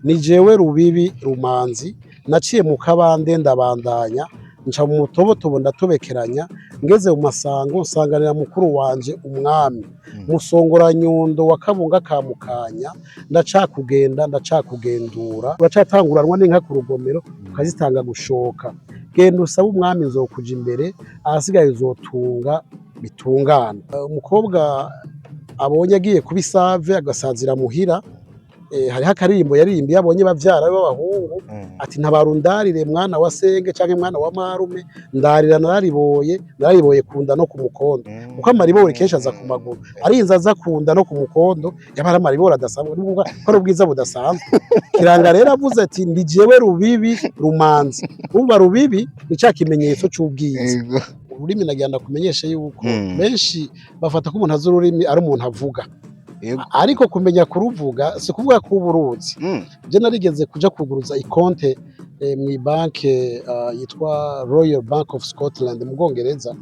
Ni jewe Rubibi Rumanzi, naciye mu kabande ndabandanya, nca mu mutobotobo ndatobekeranya, ngeze mu masango nsanganira mukuru wanje umwami Musongoranyundo wa Kabunga ka Mukanya. Ndacakugenda, ndacakugendura, uracatanguranwa n'inka ku rugomero ukazitanga gushoka. Genda usabe umwami, nzokuja imbere, ahasigaye uzotunga bitungana. Umukobwa abonye agiye kuba isave agasazira muhira, hariho akaririmbo yaririmbiye abonye bavyara be b'abahungu, ati: "Ntabara undarire mwana wa senge canke mwana wa marume, ndarira narariboye, narariboye kunda no ku mukondo." Kuko amaribori kenshi aza ku maguru, arinze aza kunda no ku mukondo, yaba ari amaribori adasanzwe, ni ukuvuga ko ari ubwiza budasanzwe. Kiranga rero avuze ati: "Ndi jewe Rubibi Rumanzi." Urumva Rubibi ni ca kimenyetso c'ubwiza. Ururimi, nagira ndakumenyeshe yuko benshi bafata ko umuntu azi ururimi ari umuntu avuga. Ariko kumenya kuruvuga si kuvuga ko uba uruzi. Je narigeze kuja kuguruza ikonte mw'ibanke yitwa Royal Bank of Scotland mu Bwongereza.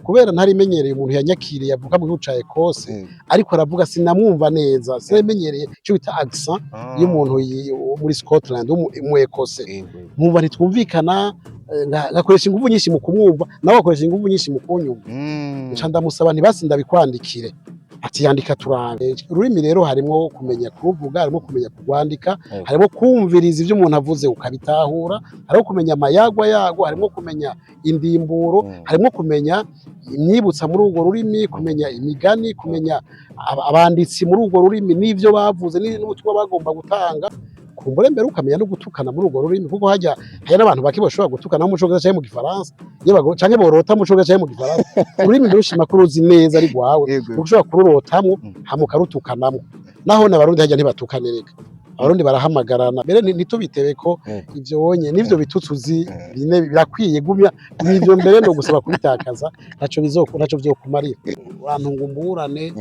Kubera ntarimenyereye umuntu yanyakiriye avuka mu gihugu ca Ecosse, ariko aravuga sinamwumva neza, sinamenyereye ico bita accent y'umuntu wo muri Scotland, w'umu Ecosse. Nkumva ntitwumvikana, ngakoresha inguvu nyinshi mu kumwumva, nawe akoresha inguvu nyinshi mu kunyumva. Nca ndamusaba ntibasi ndabikwandikire, ati: "Yandika turabe." Ururimi rero harimwo kumenya kuruvuga, harimo kumenya kurwandika, harimo kumviriza ivyo umuntu avuze ukabitahura, harimo kumenya amayagwa yago, harimo kumenya indimburo, harimo kumenya imyibutsa muri urwo rurimi, kumenya imigani, kumenya abanditsi muri urwo rurimi n'ivyo bavuze n'ubutumwa bagomba gutanga. Kumbure mbere ukamenya no gutukana muri urwo rurimi, kuko hajya hari n'abantu bake bashobora gutukana mu Congereza canke mu Gifaransa iyo canke borota mu Congereza canke mu Gifaransa. Ururimi ndushima ko uruzi neza ari rwawe, kuko ushobora kururotamwo hama ukarutukanamwo. Naho n'Abarundi hajya ntibatukane, reka Abarundi barahamagarana mbere ntitubitebe ko ivyo wonye n'ivyo bitutsi uzi bine birakwiye. Gumya ivyo mbere no gusaba kubitakaza, ntaco vyokumarira. Urantunga umburane,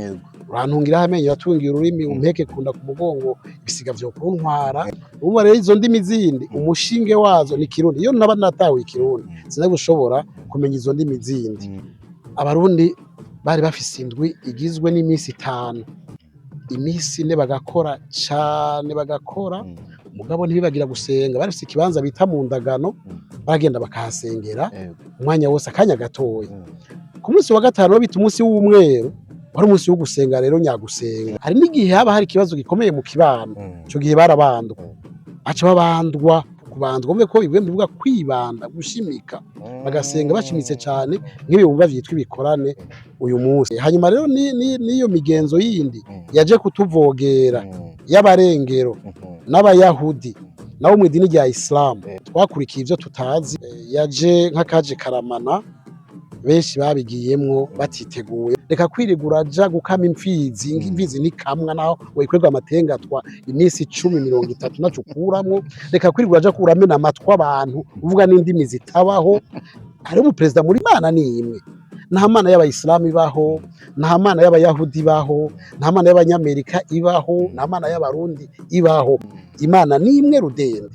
urantungiraho amenyo, uratungira ururimi, umpeke kunda ku mugongo, ibisiga vyo kuntwara. Ubu rero izo ndimi zindi umushinge wazo ni Kirundi. Iyo naba natawe Ikirundi, sinari gushobora kumenya izo ndimi zindi. Abarundi bari bafise indwi igizwe n'iminsi 5, iminsi 4 bagakora cane, bagakora, mugabo ntibibagira gusenga. Bari bafise ikibanza bita mu ndagano, baragenda bakahasengera umwanya wose, akanya gatoya. Ku munsi wa gatanu bita umunsi w'umweru, wari umunsi wo gusenga rero nyagusenga. Hari n'igihe haba hari ikibazo gikomeye mu kibano, ico gihe barabandwa, baca babandwa. Kubandwa, umve ko bivuga kwibanda, gushimika, bagasenga bashimitse cane nk'ibibumva vyitwa ibikorane uyu munsi. Hanyuma rero n'iyo migenzo yindi yaje kutuvogera y'abarengero n'Abayahudi nabo mu idini rya Islam, twakurikiye ivyo tutazi, yaje nk'akaje karamana, benshi babigiyemwo batiteguye. Reka kwirigura aja gukama imfizi, imfizi nikamwa naho wikwegwa amatengatwa iminsi 10, 30 naco ukuramwo. Reka kwirigura aja kuramena amatwi abantu uvuga n'indimi zitabaho. Hariho umuperezida muri Imana ni imwe. Nta mana y'Abayisilamu ibaho, nta mana y'Abayahudi ibaho, nta mana y'Abanyamerika ibaho, nta mana y'Abarundi ibaho. Imana ni imwe rudende,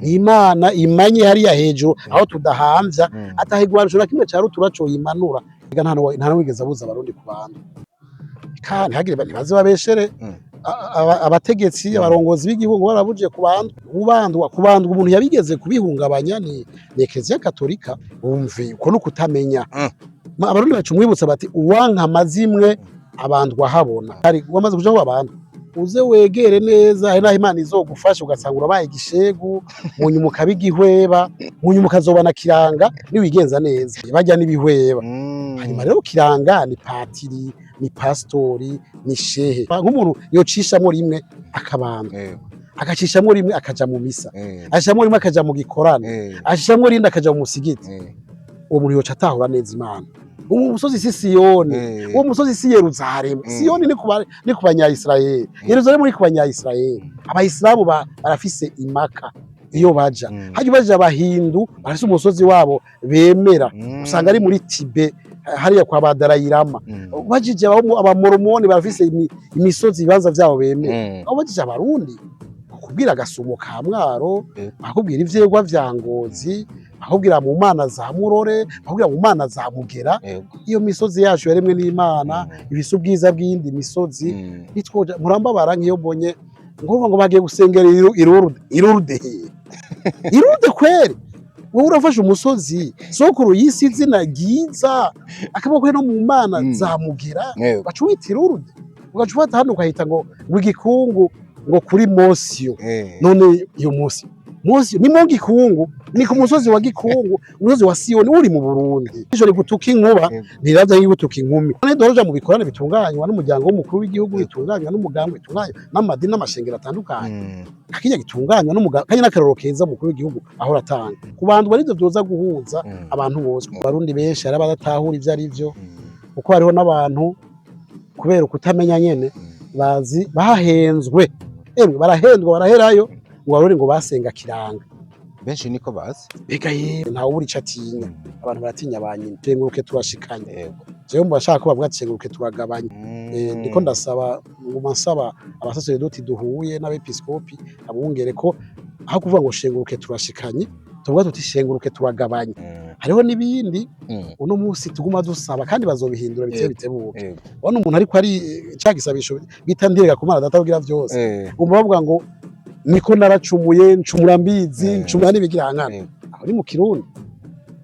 ni Imana imanye hariya hejuru aho tudahamvya, atahigwanisho na kimwe ca rutura coyimanura. Ega nta n'uwigeze abuza Abarundi kubandwa, kandi ntihagire ntibaze babeshere abategetsi, abarongozi b'igihugu barabujije kubandwa. Ubandwa, kubandwa, umuntu yabigeze kubihungabanya ni Eklezia Katolika. Umve uko no kutamenya. Abarundi baca umwibutsa bati: "Uwanka amazimwe abandwa habona." Hari wamaze kuja aho babandwa, uze wegere neza, hari naho Imana izogufasha ugasanga urabaye igishegu, mu nyuma ukaba igihweba, mu nyuma ukazobana Kiranga niwigenza neza. Bajya n'ibihweba. Hanyuma rero Kiranga ni patiri, ni pastori, ni shehe. Nk'umuntu yocishamwo rimwe akabandwa, agacishamwo rimwe akaja mu misa, acishamwo rimwe akaja mu gikorane, acishamwo rindi akaja mu musigiti, uwo muntu yoca atahura neza Imana. Uwo musozi si Siyoni, uwo musozi si Yeruzalemu. Siyoni ni ku Banyayisiraheli, Yeruzalemu ni ku Banyayisiraheli. Abayisilamu barafise Imaka iyo baja. Hajya baja Abahindu barafise umusozi wabo bemera, usanga ari muri Tibe hariya kwa ba Darayirama. Ubajije Abamoromoni barafise imisozi, ibibanza vyabo bemera. Aho ubajije Abarundi, bakubwira agasumo ka Mwaro, bakubwira ivyegwa vya Ngozi, bakubwira mu mana za Murore, bakubwira mu mana za Mugera. Iyo misozi yacu yaremwe n'Imana, ifise ubwiza bw'iyindi misozi. Nitwoja murambabara nk'iyo mbonye. Ngo ngo bagiye gusengera i Lourdes. I Lourdes hehe? I Lourdes kweri? Wowe urafashe umusozi sokuru yisi izina ryiza, akaboko no mu mana zamugira, baca wita i Lourdes, ugaca ufata hano ukahita ngo igikungu, ngo kuri Mosiyo. None iyo musi Mosiyo ni mu gikungu, ni ku musozi wa Gikungu, umusozi wa Siyoni uri mu Burundi. Ijo rigutuka inkuba, ntiraza gutuka inkumi. None doja mu bikorane bitunganywa n'umuryango w'umukuru w'igihugu, bitunganywa n'umugambi, bitunganywa n'amadini n'amashengero atandukanye, akijya gitunganywa n'umugambi kanya n'akaroro keza umukuru w'igihugu ahora atanga ku bantu bari, ivyo vyoza guhuza abantu bose. Abarundi benshi hari abadatahura ivyo ari vyo, kuko hariho n'abantu kubera ukutamenya nyene bazi bahenzwe, emwe barahendwa, baraherayo ngo barore ngo basenga kiranga. Benshi niko bazi. Mbega yewe, ntawe ubura ico atinya. Abantu baratinya ba nyina. Cenguruke turashikanye. Jewe mu bashaka ko bavuga ati cenguruke turagabanye. Ndiko ndasaba, nguma nsaba abasaseredoti duhuye n'abepiskopi, abungere, ko aho kuvuga ngo shenguruke turashikanye, tuvuga tuti shenguruke turagabanye. Hariho n'ibindi uno munsi tuguma dusaba kandi bazobihindura bitebe bitebuke. Ubona umuntu ariko ari ca gisabisho bita ndirega ku Mana Data ugira vyose, umva bavuga ngo niko naracumuye, ncumura mbizi, ncumura n'ibigirankana. Aho ni mu Kirundi.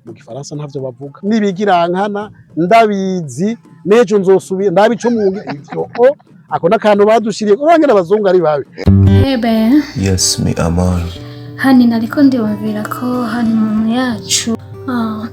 Mu Gifaransa ntavyo bavuga n'ibigirankana, ndabizi n'ejo nzosubira ndabico mu ivyo. O ako n'akantu badushiriye, urangena abazungu ari babi. Ebe. Yes, mi amor. Hani nariko ndiyumvira ko honeymoon yacu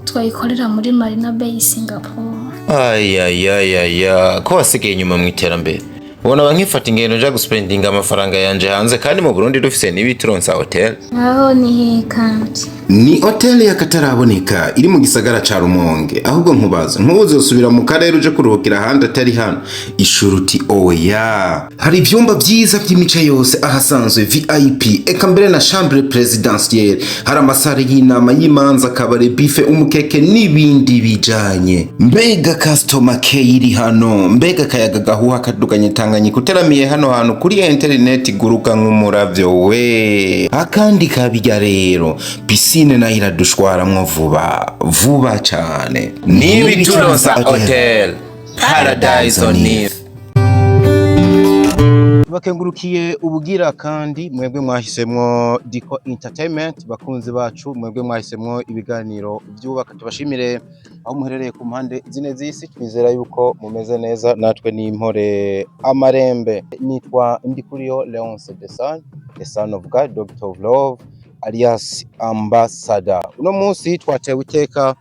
twayikorera muri Marina Bay, Singapore. Ayayayaya, ko wasigaye inyuma mu iterambere! Ubona ba nkifata ingendo nja guspendinga amafaranga yanje hanze kandi mu Burundi dufise n'ibituronsa hotel. Aho ni hehe kandi? Ni hoteli y'akataraboneka iri mu gisagara ca Rumonge. Ahubwo nkubaza, ntuzosubira mu karere uje kuruhukira ahandi atari hano? Ishuruti oya. Hari ivyumba vyiza vy'imice yose, ahasanzwe VIP, eka mbere na chambre presidentielle. Hari amasare y'inama, y'imanza, kabare, buffet, umukeke n'ibindi bijanye. Mbega customer care iri hano! Mbega akayaga gahuha kaduganye Tanganyika! Uteramiye hano hantu kuri interineti guruka nk'umuravyo we. Akandi kabirya rero, piscine nayo iradushwaramwo vuba vuba cane. N'ibituronsa hotel, paradise on earth. Bakengurukiye ubugira kandi mwebwe mwahisemwo Diko Entertainment, bakunzi bacu, mwebwe mwahisemwo ibiganiro byubaka. Tubashimire aho muherereye ku mpande zine z'isi. Twizera yuko mumeze neza, natwe n'impore amarembe. Nitwa Ndikuriyo Leonce, the son, the son of God, Doctor of Love, alias Ambassador. Uno munsi twatewe iteka,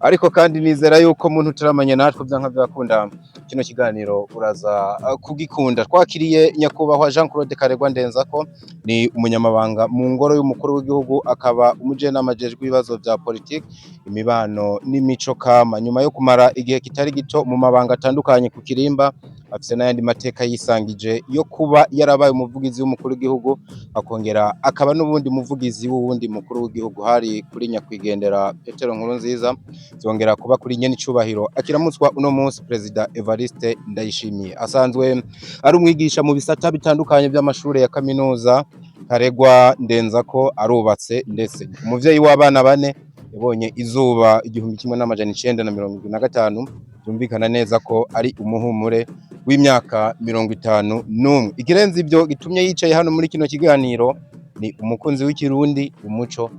ariko kandi nizera yuko muntu utaramenya natwe byanka byakunda kino kiganiro uraza kugikunda. Twakiriye nyakubahwa Jean Claude Karegwa Ndenzako, ni umunyamabanga mu ngoro y'umukuru w'igihugu, akaba umujenama ajejwe ibibazo vya politiki, imibano n'imico kama. Nyuma yo kumara igihe kitari gito mu mabanga atandukanye ku kirimba, afise n'ayandi mateka yisangije yo kuba yarabaye umuvugizi w'umukuru w'igihugu, akongera akaba n'ubundi muvugizi w'uwundi mukuru w'igihugu, hari kuri nyakwigendera Petero Nkurunziza, zongera kuba kuri nyene icubahiro akiramutswa uno munsi, Perezida Evariste Ndayishimiye. Asanzwe ari umwigisha mu bisata bitandukanye by'amashure ya kaminuza. Karegwa Ndenzako arubatse, ndetse umuvyeyi w'abana bane. Yabonye izuba 1975, byumvikana neza ko ari umuhumure w'imyaka 51. Ikirenze ibyo gitumye yicaye hano muri kino kiganiro, ni umukunzi w'ikirundi, umuco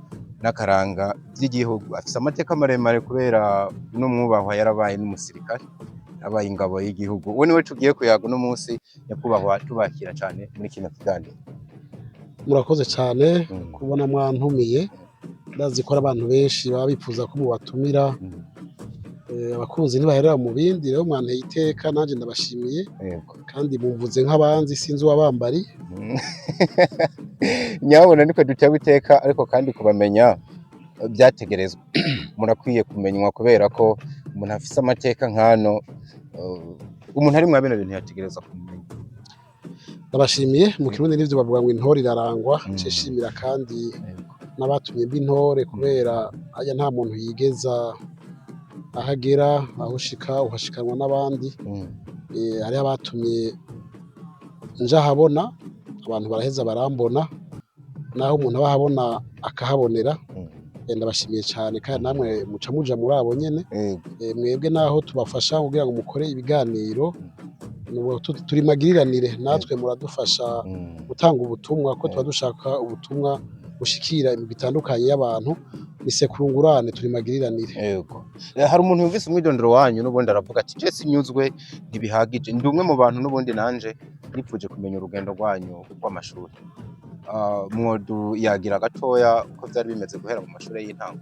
n'akaranga by'igihugu. Afise amateka maremare kubera uno mwubahwa yarabaye n'umusirikare, yabaye ingabo y'igihugu. Uwo niwe tugiye kuyaga uno munsi. Nyakubahwa, tubakira cyane muri kino kiganiro. Murakoze cyane kubona mwantumiye. Ndazi ko ari abantu benshi baba bifuza ko mubatumira. Abakunzi ntibaherera mu bindi. Rero mwanteye iteka, nanjye ndabashimiye. Kandi mumvuze nk'abanzi, sinzi uwabambari. Nyabona niko dutewe iteka, ariko kandi kubamenya byategerezwa, murakwiye kumenywa, kubera ko umuntu afise amateka nk'ano, umuntu ari mwa bino bintu yategerezwa kumenya. Ndabashimiye. Mu Kirundi nivyo bavuga ngo intore irarangwa. Nshimira kandi n'abatumye b'intore, kubera aya nta muntu yigeza ahagera. Aho ushika uhashikanwa n'abandi. Hariho abatumye nja ahabona, abantu baraheza barambona, naho umuntu aba ahabona akahabonera. Ndabashimiye cyane, kandi namwe muca muja muri abo nyene. Mwebwe naho tubafasha kugira ngo mukore ibiganiro. Nubu turi magiriranire, natwe muradufasha gutanga ubutumwa, ko tuba dushaka ubutumwa bushikira imigwi itandukanye y'abantu. Ni sekurungurane, turi magiriranire. Yego. Hari umuntu yumvise umwidondoro wanyu n'ubundi aravuga ati: "Je sinyuzwe, ntibihagije." Ndi umwe mu bantu n'ubundi nanje nipfuje kumenya urugendo rwanyu rw'amashuri. Mwodu yagira gatoya uko vyari bimeze guhera mu mashuri y'intango.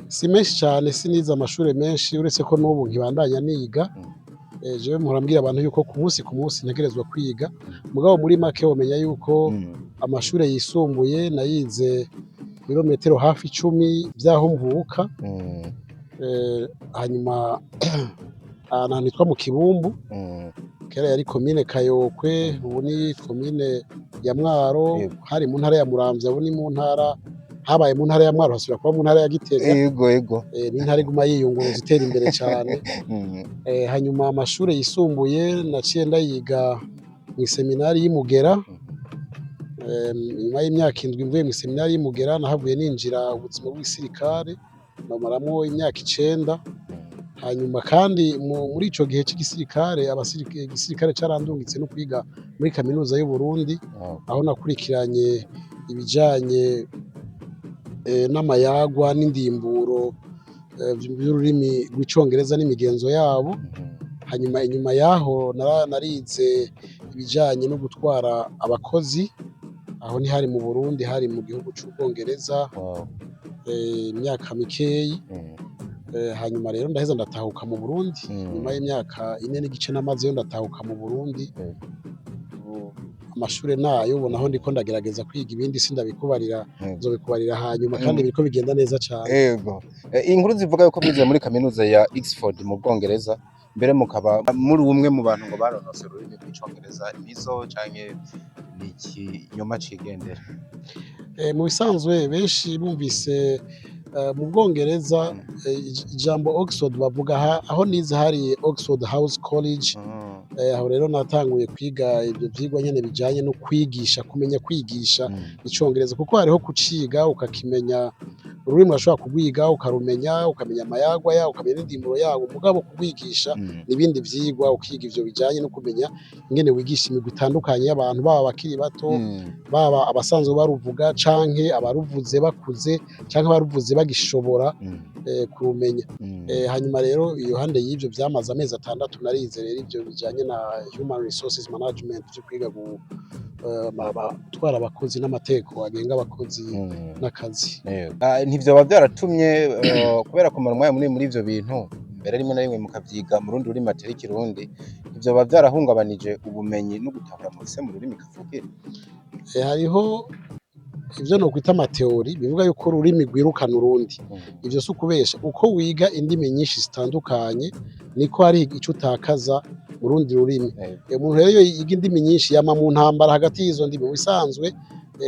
Si menshi cyane, sinize amashuri menshi, uretse ko n'ubu nkibandanya niga. Jewe mpora mbwira abantu yuko ku munsi ku munsi ntegerezwa kwiga. Mugabo muri make womenya yuko amashuri yisumbuye nayize ibirometero hafi 10 vy'aho mvuka. Hanyuma ahantu hitwa mu Kibumbu, kera yari komine Kayokwe, ubu ni komine ya Mwaro. Hari mu ntara ya Muramvya, ubu ni mu ntara, habaye mu ntara ya Mwaro, hasubira kuba mu ntara ya Gitega. Yego yego. Ni intara iguma yiyunguruza, itera imbere cyane. Hanyuma amashuri yisumbuye naciye ndayiga mu iseminari y'Imugera. Nyuma y'imyaka 7 mvuye mu iseminari y'Imugera, nahavuye ninjira ubuzima bw'igisirikare, ndamaramwo imyaka 9. Hanyuma kandi muri ico gihe c'igisirikare, igisirikare carandungitse no kwiga muri kaminuza y'u Burundi, aho nakurikiranye ibijanye n'amayagwa n'indimburo by'ururimi rw'icongereza n'imigenzo yabo. Hanyuma inyuma yaho narize ibijanye no gutwara abakozi. Aho ntihari mu Burundi, hari mu gihugu c'Ubwongereza, imyaka mikeyi. Hanyuma rero ndaheza ndatahuka mu Burundi. Nyuma y'imyaka 4 n'igice namazeyo, ndatahuka mu Burundi. Ubu amashure nayo ubu naho ndiko ndagerageza kwiga ibindi, sindabikubarira, nzobikubarira hanyuma, kandi biriko bigenda neza cane. Yego. Inkuru zivuga yuko mwize muri kaminuza ya Oxford mu Bwongereza, mbere mukaba muri umwe mu bantu ngo baronose ururimi rw'icongereza, nizo canke ni ikinyoma cigendera? Mu bisanzwe benshi bumvise mu Bwongereza ijambo Oxford bavuga aho nize hari Oxford House College. Aho rero natanguye kwiga ibyo vyigwa nyene bijanye no kwigisha, kumenya kwigisha icongereza, kuko hariho kuciga ukakimenya. Ururimi urashobora kurwiga ukarumenya, ukamenya amayagwa yawo, ukamenya n'indimburo yawo, mugabo kurwigisha n'ibindi vyigwa. Ukiga ivyo bijanye no kumenya ingene wigisha imigwi itandukanye y'abantu, baba abakiri bato, baba abasanzwe baruvuga, canke abaruvuze bakuze, canke abaruvuze bagishobora kurumenya. Hanyuma rero iruhande y'ivyo vyamaze amezi 6, narize rero ivyo bijanye na human resources management, vyo kwiga gutwara abakozi n'amategeko agenga abakozi n'akazi. Yego. Ntivyoba vyaratumye kubera kumara umwanya munini muri ivyo bintu, mbere rimwe na rimwe mukavyiga mu rundi rurimi atari ikirundi, ntivyoba vyarahungabanije ubumenyi no gutahura mufise mu rurimi kavukire? Hariho ivyo nokwita ama théories bivuga yuko ururimi rwirukana urundi. Ivyo si ukubesha. Uko wiga indimi nyinshi zitandukanye, niko hari ico utakaza mu rundi rurimi. Umuntu rero iyo yiga indimi nyinshi, yama mu ntambara hagati y'izo ndimi. Mu bisanzwe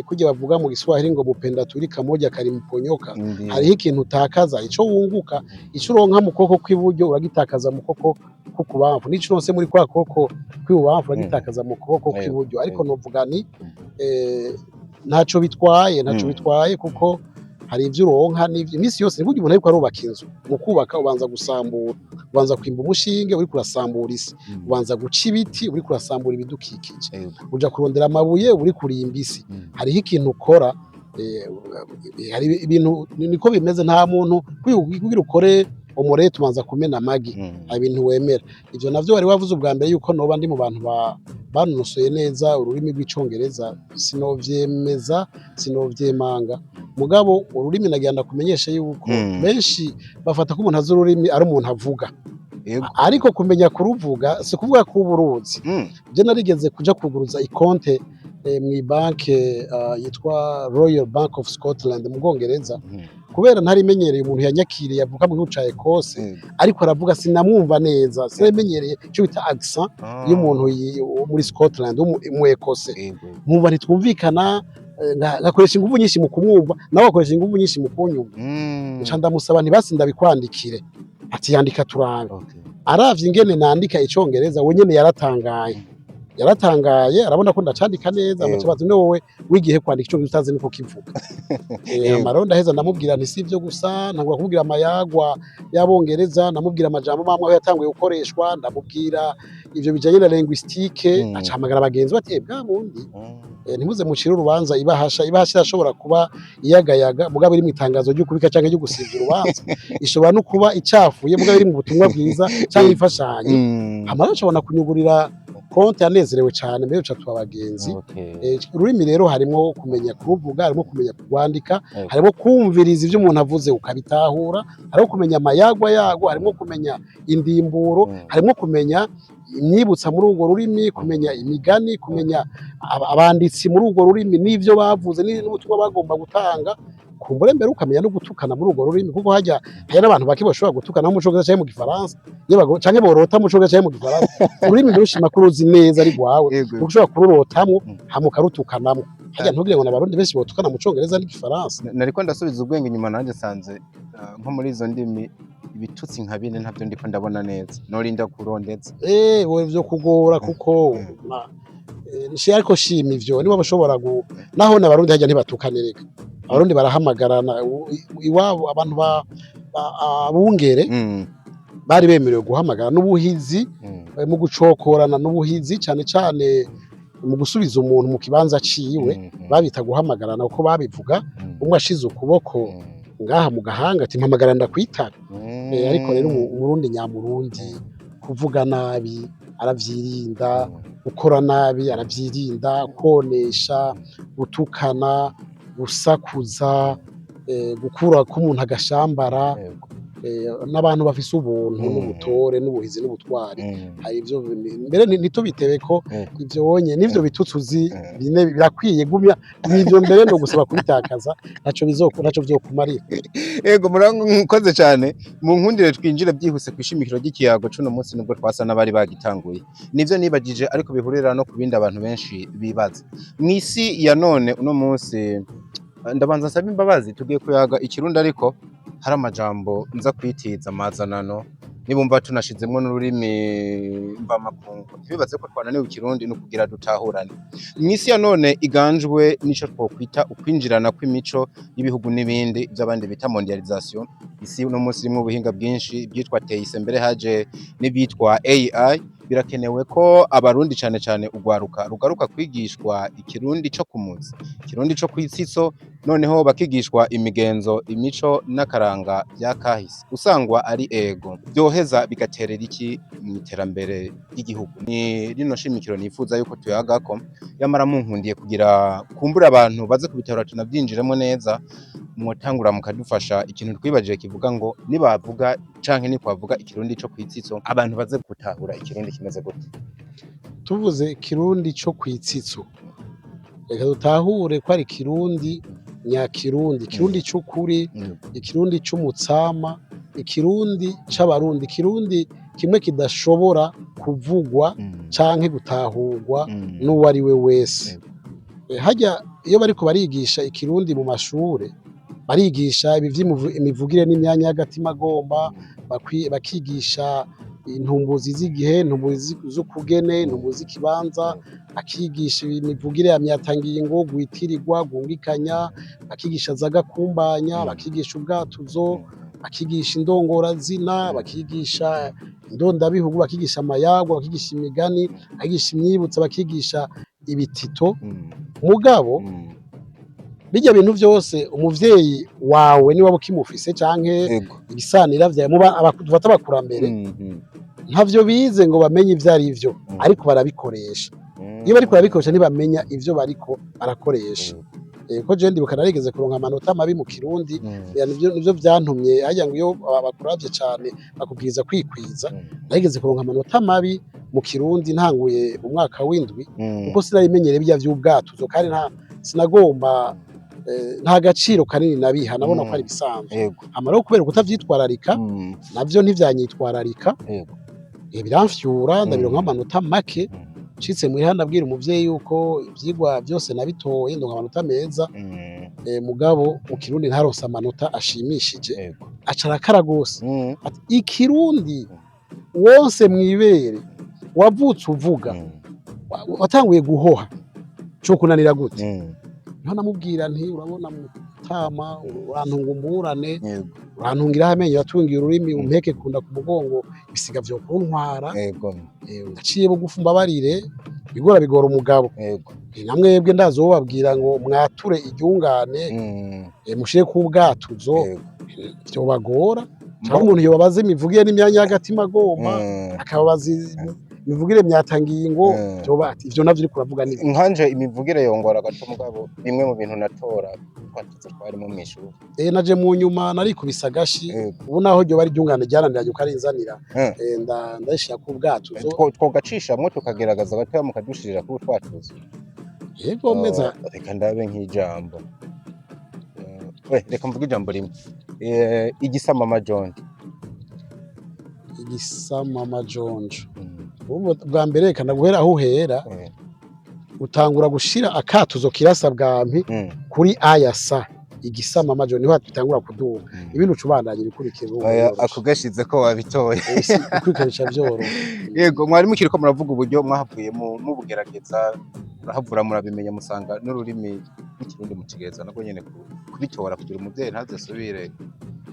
kurya bavuga mu Giswahili ngo "mupenda turi kamoja karimponyoka", hariho ikintu utakaza, ico wunguka. Ico uronka mu kuboko kw'iburyo uragitakaza mu kuboko kw'ukubamfu, n'ico uronse muri kwa kuboko kw'ibubamfu uragitakaza mu kuboko kw'iburyo. Ariko novuga nti ntaco bitwaye, ntaco bitwaye, kuko hari ivyo uronka n'ivyo iminsi yose. Burya umuntu ariko arubaka inzu, mu kubaka ubanza gusambura, ubanza kwimba umushinge uriko urasambura isi, ubanza guca ibiti uriko urasambura ibidukikije, uja kurondera amabuye uriko urimba isi. Hariho ikintu ukora, hari ibintu niko bimeze. Nta muntu kugira ukore omelette ubanza kumena amagi. Hari ibintu wemera. Ivyo navyo wari wavuze ubwa mbere yuko noba ndi mu bantu banonosoye neza ururimi rw'icongereza, sinovyemeza, sinovyemanga. Mugabo ururimi nagira ndakumenyeshe yuko benshi bafata ko umuntu azi ururimi ari umuntu avuga. Ariko kumenya kuruvuga si kuvuga ko uba uruzi. Je narigeze kuja kuguruza ikonte mw'ibanke yitwa Royal Bank of Scotland mu Bwongereza. Kubera ntarimenyereye, umuntu yanyakiriye avuka mu gihugu ca Ecosse, ariko aravuga sinamwumva neza, sinamenyereye ico bita accent y'umuntu wo muri Scotland, w'umu Ecosse. Nkumva ntitwumvikana, ngakoresha inguvu nyinshi mu kumwumva, nawe akoresha inguvu nyinshi mu kunyumva. Nca ndamusaba nti: "Basi ndabikwandikire." Ati: "Yandika turabe." Aravye ingene nandika icongereza, we nyene yaratangaye, yaratangaye, arabona ko ndacandika neza. Amaca ni wowe wigihe kwandika icongereza utazi nuko kivuga? Amaro ndaheza ndamubwira nti si ivyo gusa, ntangura kumubwira amayagwa y'abongereza, ndamubwira amajambo mamwe aho yatanguye gukoreshwa, ndamubwira ivyo bijanye na linguistique, acahamagara abagenzi bati: "Eh, bwa bundi, ntimuze mucire urubanza ibahasha. Ibahasha irashobora kuba iyagayaga, mugabo iri mu itangazo ryo kubika canke ryo gusivya urubanza. Ishobora no kuba icafuye, mugabo iri mu butumwa bwiza canke imfashanyo." Hama rero ashobora kunyugurira konti, anezerewe cane, mbere uca tuba abagenzi. Ururimi rero harimwo kumenya kuruvuga, harimo kumenya kurwandika, harimo kumviriza ivyo umuntu avuze ukabitahura, harimo kumenya amayagwa yago, harimo kumenya indimburo, harimo kumenya imyibutsa muri urwo rurimi, kumenya imigani, kumenya abanditsi muri urwo rurimi n'ivyo bavuze n'ubutumwa bagomba gutanga. Kumbure mbere ukamenya no gutukana muri urwo rurimi, kuko hajya hari n'abantu bake bashobora gutukana mu Congereza canke mu Gifaransa iyo canke borota mu Congereza canke mu Gifaransa. Ururimi mbere ushima ko uruzi neza ari rwawe, kuko ushobora kururotamwo hama ukarutukanamwo. Harya ntugire ngo n'Abarundi benshi botukana mu Congereza n'Igifaransa. Nariko ndasubiza ubwenge inyuma, nanjye nsanze nko muri izo ndimi ibitutsi nka bine ntabyo ndiko ndabona neza, norinda kurondeza. Wowe vyo kugora kuko ariko shima ivyo niba bashobora naho n'Abarundi harya ntibatukane. Reka, Abarundi barahamagarana iwabo. Abantu ba abungere bari bemerewe guhamagara n'ubuhizi, mu gucokorana n'ubuhizi, cane cane mu gusubiza umuntu mu kibanza ciwe, babita guhamagarana uko babivuga. Umwe ashize ukuboko ngaha mu gahanga ati: "Mpamagara ndakwitaba." Ariko rero Umurundi nyamurundi kuvuga nabi aravyirinda, gukora nabi aravyirinda, konesha, gutukana, gusakuza, gukura k'umuntu agashambara, n'abantu bafise ubuntu n'ubutore n'ubuhizi n'ubutwari. Hari ivyo mbere ntitubitebe ko ivyo wonye n'ivyo bitutsi uzi bine birakwiye. Gumya ivyo mbere no gusaba kubitakaza ntaco vyokumarira. Ego, murakoze cyane. Mu nkundire twinjire byihuse ku ishimikiro ry'ikiyago cuno munsi, nubwo twasa n'abari bagitanguye. Nivyo nibagije, ariko bihurira no ku bindi abantu benshi bibaza mw'isi ya none uno munsi. Ndabanza nsaba imbabazi, tugiye kuyaga Ikirundi, ariko hari amajambo nza kwitiza amazanano. Nibumva tunashizemwo n'ururimi mvamakungu, ntibibaze ko twananiwe Ikirundi, ni ukugira dutahurane. Mw'isi ya none iganjwe n'ico twokwita ukwinjirana kw'imico y'ibihugu n'ibindi by'abandi bita mondialisation, isi uno munsi irimwo ubuhinga bwinshi ibyitwa TIC, mbere haje n'ibyitwa AI. Birakenewe ko Abarundi, cane cane urwaruka, rugaruka kwigishwa Ikirundi co kumuzi, Ikirundi co kwitsitso, noneho bakigishwa imigenzo, imico n'akaranga vya kahise. Usangwa ari ego vyoheza bigaterera iki mu iterambere ry'igihugu? Ni rino shimikiro nifuza yuko tuyagako. Yamara munkundiye, kugira kumbura abantu baze kubitarura tunavyinjiremo neza, mwotangura mukadufasha ikintu twibajije kivuga ngo nibavuga canke nikwavuga Ikirundi co kwitsitso, abantu baze gutahura Ikirundi kimeze gute? Tuvuze Ikirundi co kwitsitso, reka dutahure ko ari Ikirundi nyakirundi, Ikirundi c'ukuri, Ikirundi c'umutsama, Ikirundi c'Abarundi, Ikirundi kimwe kidashobora kuvugwa canke gutahurwa n'uwo ari we wese. Harya iyo bariko barigisha Ikirundi mu mashure, barigisha ibi vy'imivugire n'imyanya y'agatimagomba, bakigisha intumbuzi z'igihe, intumbuzi z'ukugene, intumbuzi z'ikibanza, bakigisha imivugire ya myatangingo, gwitirirwa, gwungikanya, bakigisha zagakumbanya, bakigisha ubwatuzo, bakigisha indongorazina, bakigisha indondabihugu, bakigisha amayagwa, bakigisha imigani, bakigisha imyibutsa, bakigisha ibitito. Mugabo bijya bintu vyose, umuvyeyi wawe niwaba ukimufise canke ibisanira vyawe muba dufate abakurambere, ntavyo bize ngo bamenye ivyo ari vyo, ariko barabikoresha. Iyo bariko barabikoresha ntibamenya ivyo bariko barakoresha. Ko je ndibuka narigeze kuronka amanota mabi mu Kirundi. Nivyo vyantumye harya ngo iyo bakuravye cane bakubwiriza kwikwiza. Narigeze kuronka amanota mabi mu Kirundi ntanguye mu mwaka w'indwi, kuko sinarimenyereye birya vy'ubwatuzo, kandi nta sinagomba, nta gaciro kanini nabiha, nabona ko ari ibisanzwe. Hama rero kubera kutavyitwararika, navyo ntivyanyitwararika, biramfyura, ndabironka amanota make. Nshitse muhira ndabwira umuvyeyi yuko ivyigwa vyose nabitoye, ndonka amanota meza, mugabo mu Kirundi ntaronse amanota ashimishije. Aca arakara gose, ati: "Ikirundi wonse mw'ibere, wavutse uvuga, watanguye guhoha, co kunanira gute?" Niho namubwira nti: "Urabona Mutama, urantunga umburane, Yego. urantungiraho amenyo, uratungira ururimi, umpeke kunda ku mugongo, ibisiga vyo kuntwara. Yego. Ndaciye bugufi, mbabarire. Bigora bigora umugabo. Yego. Namwebwe ndazi ubabwira ngo mwature iryungane, mushire ku bwatuzo, vyobagora. Cyangwa umuntu yobabaza imivugire n'imyanya y'agatima agomba, akababaza imivugire myatangingo, vyoba ati ivyo navyo uriko uravuga ni Nkanje imivugire yongora gato, mugabo bimwe mu bintu natora twatuze twarimo mw'ishuri. Naje mu nyuma narikubise agashi. Ubu naho ryoba ari iryungane ryananiranye ukarinzanira, ndayishira ku bwatuzo. Twogacishamwo tukageragaza gatoya mukadushirira kuri twatuzo. Yego, meza. Oh, reka ndabe nk'ijambo. We reka mvuge ijambo rimwe. Igisamamajonjo. Igisamamajonjo. Ubu bwa mbere reka ndaguhera aho uhera. Utangura gushira akatuzo kirasa bwampi kuri aya sa igisamamajonjo, niho bitangura kuduga. Ibintu ucubandanya ibikurikira ubu Oya, biroroshe. Ako gashize ko wabitoye. Gukurikiranisha byoroha. Yego, mwari mukiriko muravuga uburyo mwahavuye mubugerageza, murahavura murabimenya, musanga n'ururimi rw'Ikirundi mutegereza nabwo nyene kubitora kugira umuvyeyi ntazesubire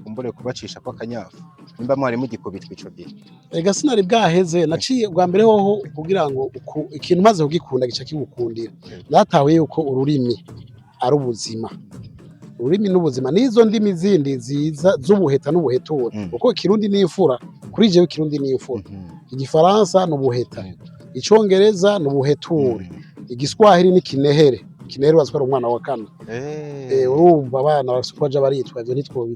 kumbure kubacisha ko akanyafu nimba mwari mugikubitwa ico gihe. Ega sinari bwaheze. Naciye bwa mbere hoho kugira ngo ikintu maze kugikunda gica kigukundira. Natahuye yuko ururimi ari ubuzima, ururimi n'ubuzima, n'izo ndimi zindi ziza z'ubuheta n'ubuhetura, kuko Ikirundi ni imfura kuri jewe, Ikirundi ni imfura, Igifaransa ni ubuheta, Icongereza ni ubuheture, Igiswahili ni kinehere. Kinehere urazi ko ari umwana wa kane. Urumva abana bafise uko baja baritwa, ivyo nitwo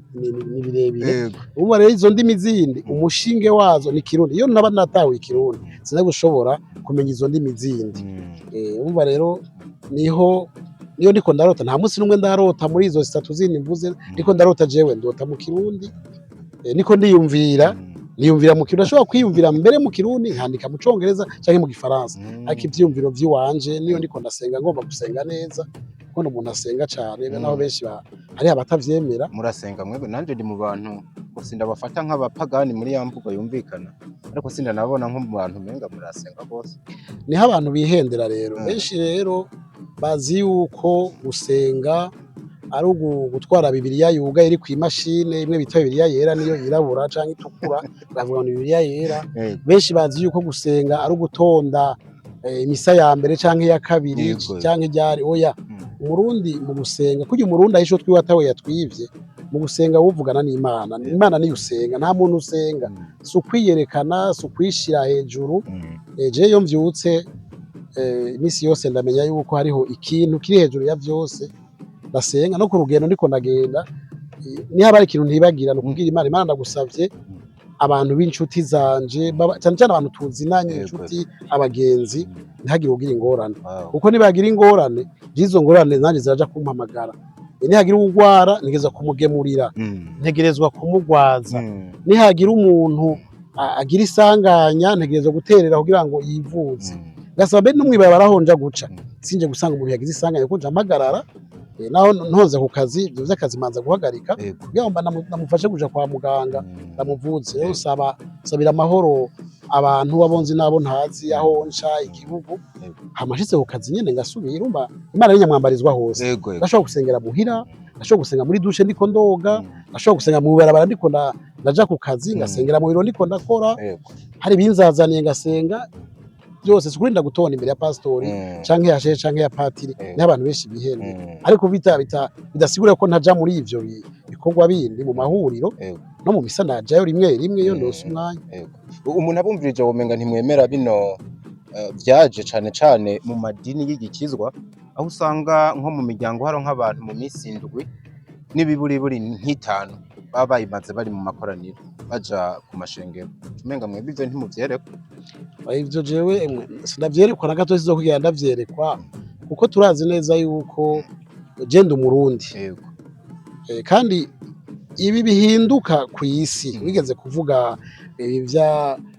ni birebire. Ubu rero izo ndimi zindi umushinge wazo ni Kirundi. Iyo naba natahuye Ikirundi sinari gushobora kumenya izo ndimi zindi. Urumva rero niho niyo ndiko ndarota, nta munsi n'umwe ndarota muri izo zitatu zindi mvuze ndiko ndarota. Jewe ndota mu Kirundi, niko ndiyumvira, niyumvira mu Kirundi. Ndashobora kwiyumvira mbere mu Kirundi, nkandika mu Congereza canke mu Gifaransa, ariko ivyiyumviro vy'iwanje niyo ndiko ndasenga, ngomba gusenga neza, kuko umuntu asenga cane, naho benshi hariho abatavyemera. Murasenga mwebwe? Nanje ndi mu bantu ngo sindabafata nk'abapagani muri ya mvugo yumvikana, ariko sindanabona nko mu bantu umenga murasenga rwose. Niho abantu bihendera rero. Benshi rero bazi yuko gusenga ari gutwara Bibiliya yugaye iri kw'imashine imwe bita Bibiliya yera, niyo yirabura canke itukura, bavuga ngo ni Bibiliya yera. Benshi bazi yuko gusenga ari ugutonda imisa ya mbere canke iya kabiri canke ryari. Oya. Umurundi mu gusenga, kurya Umurundi ahisho twiwe atawe yatwivye, mu gusenga wuvugana n'Imana. Imana niyo usenga, nta muntu usenga. Si ukwiyerekana, si ukwishira hejuru. Jewe iyo mvyutse, imisi yose ndamenya yuko hariho ikintu kiri hejuru ya vyose. Ndasenga no ku rugendo ndiko ndagenda. Nihaba hari ikintu ntibagira, ni ukubwira Imana: Imana, ndagusavye abantu b'inshuti zanje, cane cane abantu tuzinanye, inshuti, abagenzi, ntihagire ugira ingorane, kuko nibagira ingorane, izo ngorane nanje ziraja kumpamagara. Nihagira uwugwara, ntegerezwa kumugemurira, ntegerezwa kumugwaza. Nihagira umuntu agira isanganya, ntegerezwa guterera kugira ngo yivuze. Ngasaba mbere no mw'ibarabara aho nja guca, sinje gusanga umuntu yagize isanganya, kuko nja mpagarara. Naho ntonze ku kazi, ivyo vy'akazi manza guhagarika kugira ngo ndamufashe kuja kwa muganga, ndamuvuze. Rero saba sabira amahoro abantu abonzi n'abo ntazi, aho nca igihugu. Hama nshitse ku kazi nyene ngasubira. Urumva Imana ni nyamwambarizwa hose. Yego yego. Ndashobora gusengera muhira, ndashobora gusenga muri douche ndiko ndoga, ndashobora gusenga mu barabara ndiko ndaja ku kazi, ngasengera mu biro ndiko ndakora, hari ibinzazaniye ngasenga. Byose si ukurinda gutonda imbere ya pasitori canke ya shehe canke ya patiri. Niho abantu benshi bihendera, ariko bita bita bidasigura ko ntaja muri ivyo bikorwa bindi mu mahuriro. No mu misa ndajayo rimwe rimwe iyo ndose umwanya. Yego. Umuntu abumvirije womenga ntimwemera bino vyaje cane cane mu madini y'igikizwa, aho usanga nko mu miryango hari nk'abantu mu minsi 7 n'ibiburiburi nk'itanu baba bayimaze bari mu makoraniro, baja ku mashengero. Umenga mwebwe ivyo ntimuvyerekwa. Ivyo jewe emwe sindavyerekwa na gato, sizokwigira ndavyerekwa, kuko turazi neza yuko je ndi Umurundi. Kandi ibi bihinduka ku isi, wigeze kuvuga ibi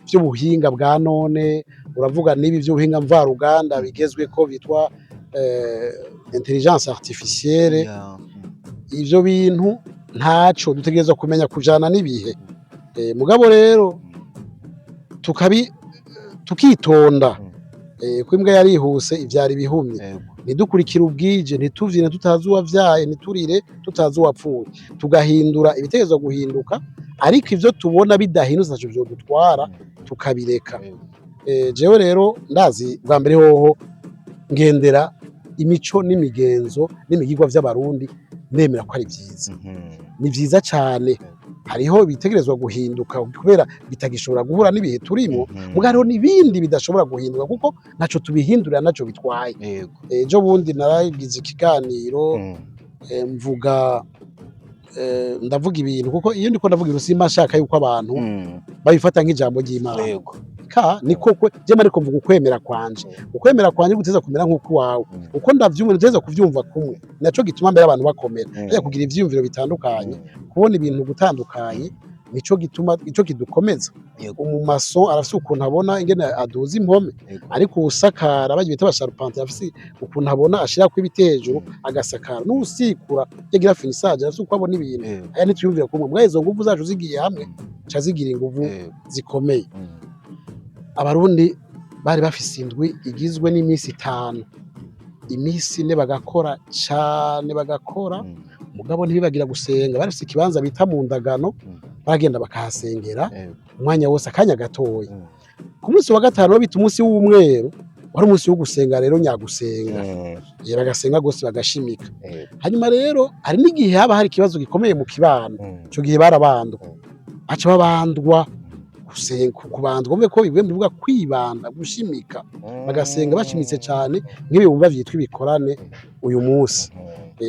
vy'ubuhinga bwa none, uravuga n'ibi vy'ubuhinga mvaruganda bigezweko bitwa intelligence artificielle. Ivyo bintu ntaco dutegerezwa kumenya kujana n'ibihe. Mugabo rero tukitonda. Ko imbwa yarihuse ivyara ibihumye. Ntidukurikire ubwije, ntituvyine tutazi uwavyaye, ntiturire tutazi uwapfuye, tugahindura ibitegerezwa guhinduka, ariko ivyo tubona bidahindutse ntaco vyodutwara, tukabireka. Jewe rero ndazi bwa mbere hoho ngendera imico n'imigenzo n'imigirwa vy'Abarundi, nemera ko ari vyiza, ni vyiza cane. Hariho ibitegerezwa guhinduka kubera bitagishobora guhura n'ibihe turimo, muga hariho n'ibindi bidashobora guhinduka kuko ntaco tubihindurira, ntaco bitwaye. Ejo bundi naragize ikiganiro, mvuga, ndavuga ibintu, kuko iyo ndiko ndavuga ibintu simba nshaka yuko abantu babifata nk'ijambo ry'Imana. Ka niko kwe je, ariko mvuga ukwemera kwanje. Ukwemera kwanje guteza kumera nk'uko wawe, uko ndavyumva ntuteza kuvyumva kumwe. Naco gituma mbere abantu bakomera, mm. kugira ivyiyumviro bitandukanye, kubona ibintu gutandukanye, nico gituma ico kidukomeza. Umumaso arafise ukuntu abona ingene aduza impome, ariko uwusakara bagiye bita abasharupante arafise ukuntu abona ashirako ibiti hejuru, agasakara, n'uwusikura yagira finissage arafise uko abona ibintu. Aya ntitwiyumvira kumwe, mugabo izo nguvu zacu zigiye hamwe ca zigira inguvu zikomeye. Abarundi bari bafise indwi igizwe n'iminsi 5, iminsi 4 bagakora cane, bagakora, mugabo ntibibagira gusenga. Bari bafise ikibanza bita mu Ndagano, baragenda bakahasengera umwanya wose, akanya gatoya. Ku munsi wa gatanu bita umunsi w'umweru, wari umunsi wo gusenga rero nyagusenga. Bagasenga gose, bagashimika. Hanyuma rero hari n'igihe haba hari ikibazo gikomeye mu kibano, ico gihe barabandwa, baca babandwa gusenga, kubandwa umve ko bivuye bivuga kwibanda, gushimika, bagasenga bashimitse cane nk'ibibumba vyitwa ibikorane uyu munsi.